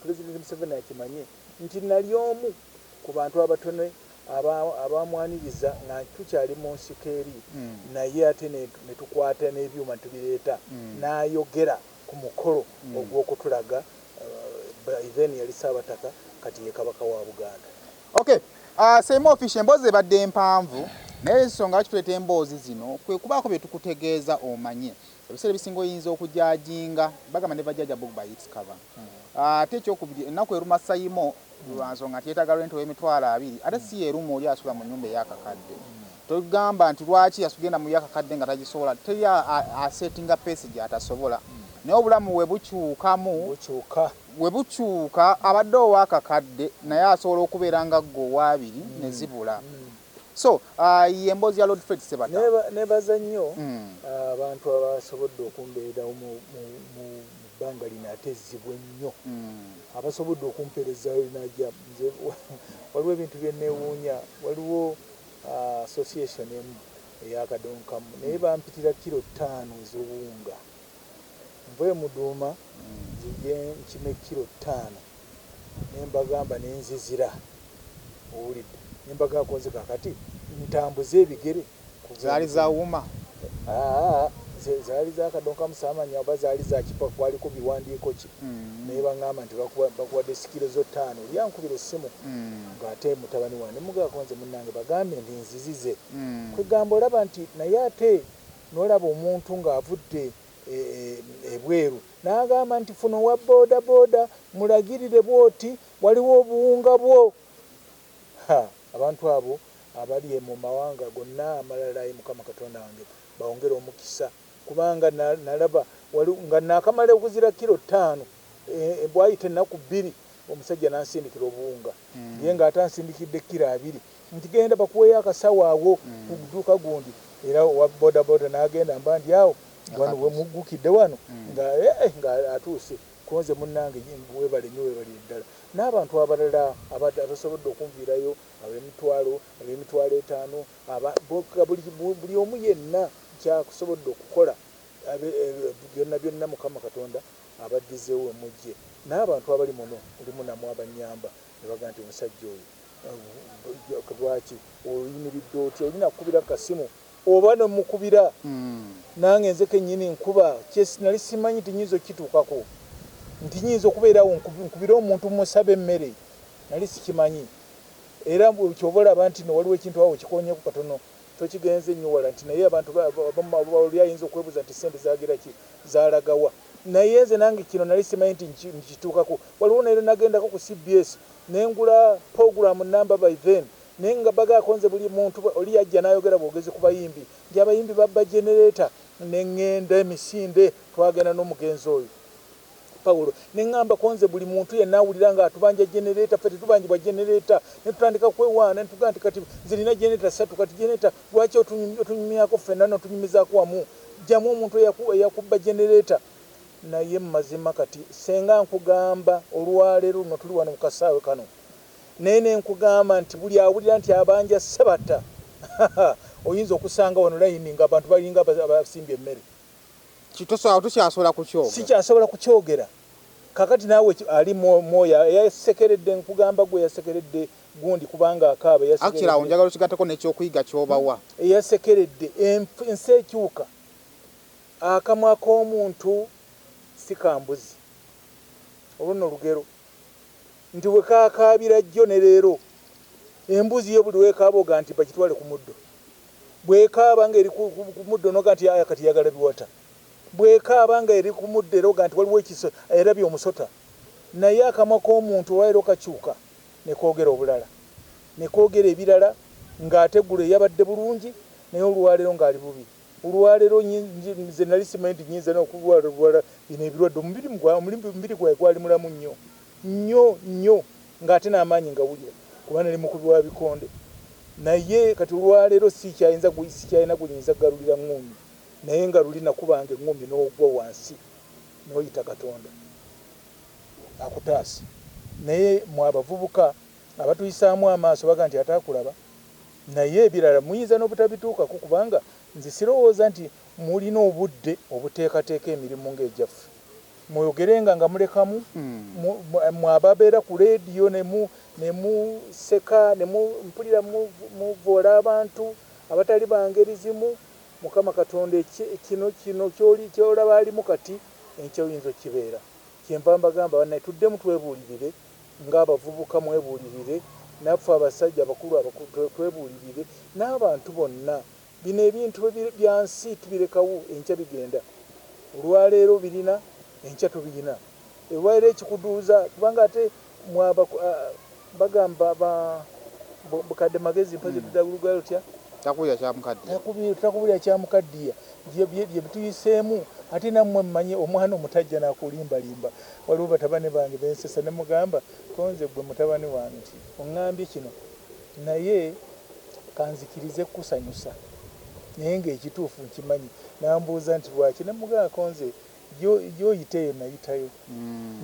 Pulezidenti Museveni akimanye nti nali omu ku bantu abatono abamwaniriza nga tukyali mu nsiko eri, naye ate ne tukwata n'ebyuma ne tubireeta, n'ayogera ku mukolo ogw'okutulaga. By then yali Saabataka, Kati ye Kabaka wa Buganda. Okay, Saymore Official, emboozi ebadde empanvu, naye ensonga lwaki tuleeta emboozi zino kwe kubaako bye tukutegeeza omanye. Ebiseera ebisinga oyinza okujajinga, bagamba never judge a book by its cover. Ate ekyokubiri, ennaku eruma Saymore lwa nsonga nti yeetaaga rent ow'emitwalo 20, ate si yeruma oli asula mu nnyumba ey'akakadde. Togamba nti lwaki yasugenda mu yakakadde nga tagisobola. Teri asettinga pace gy'atasobola, naye obulamu we bukyukamu, bukyuka, we bukyuka, abadde ow'akakadde naye asobola okubeera nga ggwe ow'abiri ne zibula. So ye emboozi ya Lord Fred Sebatta. Nebaza nnyo abantu abasobodde okumbeerawo mu bbanga lino ate ezzibwa ennyo, abasobodde okumpeerezaayo linajja. Nze waliwo ebintu bye neewuunya. Waliwo association emu eyakadonkamu, naye bampitira kilo 5 ez'obuwunga, nve Muduuma nzije nkime kilo 5, nembagamba nenzizira, owulidde, nembagamba nze kakati ntambuze ebigere. Zaali zawuma? Aa, zaali zakadonkamu, saamanya oba zaali zakipa, kwaliko biwandiiko ki, naye baŋŋamba nti bakuwadde sikiro zo ttaano. Oli ankubira essimu ng'ate mutabani wange, nemugamba nze munnange bagambye nti nzizize. Kwegamba olaba nti naye ate n'olaba omuntu ng'avudde ebweru n'agamba nti funo owa booda booda mulagirire bwoti waliwo obuwunga bwo. Ha, abantu abo abali mu mawanga gonna amalala, ayi Mukama Katonda wange, bawongere omukisa, kubanga nalaba nga nakamala okuzira kilo 5, bwayita ennaku 2 omusajja n'ansindikira obuwunga, ye ng'ate ansindikidde kilo 20, nti genda bakuweeyo akasawo awo ku dduuka gundi. Era owa boda boda n'agenda, mba ndi awo wano wemuggukidde wano nga atuuse konze. Munnange, webale nnyo, webalire ddala, n'abantu abalala abasobodde okunviirayo, ab'emitwalo, ab'emitwalo 5, buli omu yenna kyakusobodde okukola, byonna byonna Mukama Katonda abaddizeewo wemujje. N'abantu abali muno mulimu namwe abanyamba ne bagaa nti omusajja oyo lwaki oyimiridde otya, olina kukubira kasimu oba nemukubira. Nange nze kennyini nkuba, nali simanyi nti nyinza okukituukako, nti nyinza okubeerawo nkubire omuntu musabe emmere, nali sikimanyi. Era kyoba olaba nti no waliwo ekintu awo kikonyeko katono, tokigenze nnyo wala, nti naye abantu oli ayinza okwebuuza nti sente zagira ki, zalagawa. Naye nze nange kino nali simanyi nti nkituukako. Waliwo nero nagendako ku CBS nengula program number by then, naye nga bagaako nze buli muntu oli yajja n'ayogera bwogezi ku bayimbi, nti abayimbi babba generator, neŋŋenda emisinde, twagenda n'omugenzi oyo Pawulo, neŋŋamba ko nze buli muntu yenna awulira nga atubanja generator, ffe tetubanjibwa generator. Netutandika kwewaana, netugaa nti kati nze nina generator ssatu, kati generator lwaki otunyumyako ffenna notunyumizaako wamu, jjamu omuntu eyakubba generator. Naye mumazima kati senga nkugamba olwaleero luno tuli wano mu kasaawe kano, naye nenkugamba nti buli awulira nti abanja Sebatta, oyinza okusanga wano layini nga abantu balinga abasimbye emmere. Tukyasobola kukyogera? Sikyasobola kukyogera kakati. Naawe ali mwoyo yasekeredde, nkugamba gwe yasekeredde gundi kubanga akaaba. Actually awo njagala okigattako n'ekyokuyiga kyobawa. Eyasekeredde, ensi ekyuka. Akamwa k'omuntu si kambuzi, olwo nno olugero nti wekaakaabira jjo ne leero. Embuzi yo buli wekaaba oga nti bakitwale ku muddo, bwekaaba nga eri ku muddo noga nti aya kati yagala biwata, bwekaaba nga eri ku muddo era oga nti waliwo ekiso erabye omusota. Naye akamwa k'omuntu olwaleero kakyuka nekoogera obulala, nekoogera ebirala, ng'ate eggulo eyabadde bulungi naye olwaleero ng'ali bubi. Olwaleero nze nali simanyi nti nyinza n'okulwala lwala bino ebirwadde. Omubiri gwange gwali mulamu nnyo nnyo nnyo, ng'ate n'amaanyi ngawulira kuba nali mukubi wa bikonde. Naye kati olwaleero sikyayinza, sikyalina gunyinza kugalulira ŋŋumi, naye nga luli nakubanga eŋŋumi n'ogwa wansi n'oyita Katonda akutaasa. Naye mwe abavubuka abatuyisaamu amaaso baga nti ataakulaba, naye ebirala muyinza n'obutabituukako, kubanga nze sirowooza nti mulina obudde obuteekateeka emirimu ng'egyaffe. Mwogerenga nga mulekamu, mwe ababeera ku leediyo ne museka ne mpulira muvoola abantu abatali bangeri zimu. Mukama Katonda, kino kino kyoli kyolaba alimu kati, enkya oyinza okibeera. Kyenva mbagamba bannaye tuddemu twebuulirire. Ng'abavubuka mwebuulirire, naffe abasajja abakulu abakulu twebuulirire, n'abantu bonna. Bino ebintu bya nsi tubirekawo, enkya bigenda. Olwaleero birina, enkya tobirina. Olwaleero ekikuduuza, kubanga ate bagamba bukadde magezi mpozi tudaguluga lutya. Takubulira kyamukaddiya. Takubulira kyamukaddiya. Bye bituyiseemu. Ate nammwe mmanye omwana omutajja nakulimbalimba. Waliwo batabani bange bensesa ne mugamba, konze gwe mutabani wange nti oŋŋambye kino, naye kanzikirize kukusanyusa, naye ng'ekituufu nkimanyi. Nambuuza nti lwaki, ne mugamba konze gyoyita eyo nayitayo,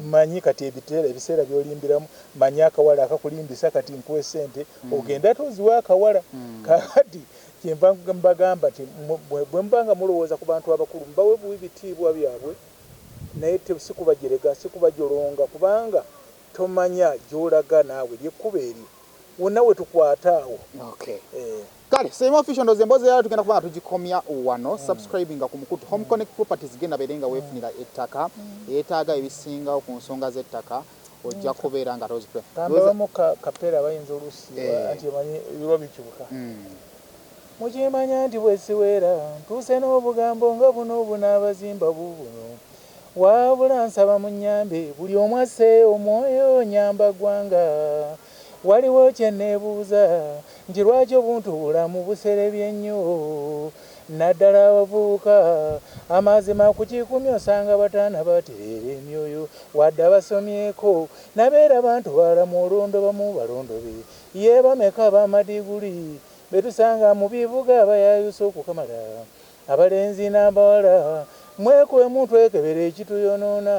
mmanyi kati ebiseera byolimbiramu, manyi akawala akakulimbisa, kati nkuwe sente ogende ate oziwe akawala. Kakati kyenva mbagamba nti bwe muba nga mulowooza ku bantu abakulu, mubawe buwi bitiibwa byabwe, naye sikubajerega, sikubajolonga, kubanga tomanya gy'olaga naawe lyekkuba eryo wonna we tukwata awo. Okay. Kale Saymore Official, ndowooza emboozi yala tugenda kuba nga tugikomya wano. Subscribinga ku mukutu Home Connect Properties, genda beere nga weefunira ettaka. Yeetaaga ebisingawo ku nsonga z'ettaka, ojja kubeera nga tozikula. Kambawamu kapeera bayinza oluusi anti omanyi ebirwa bikyuka. Mukimanya nti bwe siweera ntuuse n'obugambo nga buno bunaabazimba bubuno, wabula nsaba munnyambe buli omu asse omwoyo nyamba ggwanga. Waliwo kye neebuuza nti lwaki obuntu bulamu buserebye nnyo, naddala abavubuka? Amazima ku 100 osanga 5 batereera emyoyo, wadde abasomyeko nabeera bantu balamu olondobamu balondobe. Ye bameka ab'amadiguli betusanga mu bibuga abayayusa okukamala? Abalenzi n'abawala, mwekuwemu twekebere ekituyonoona.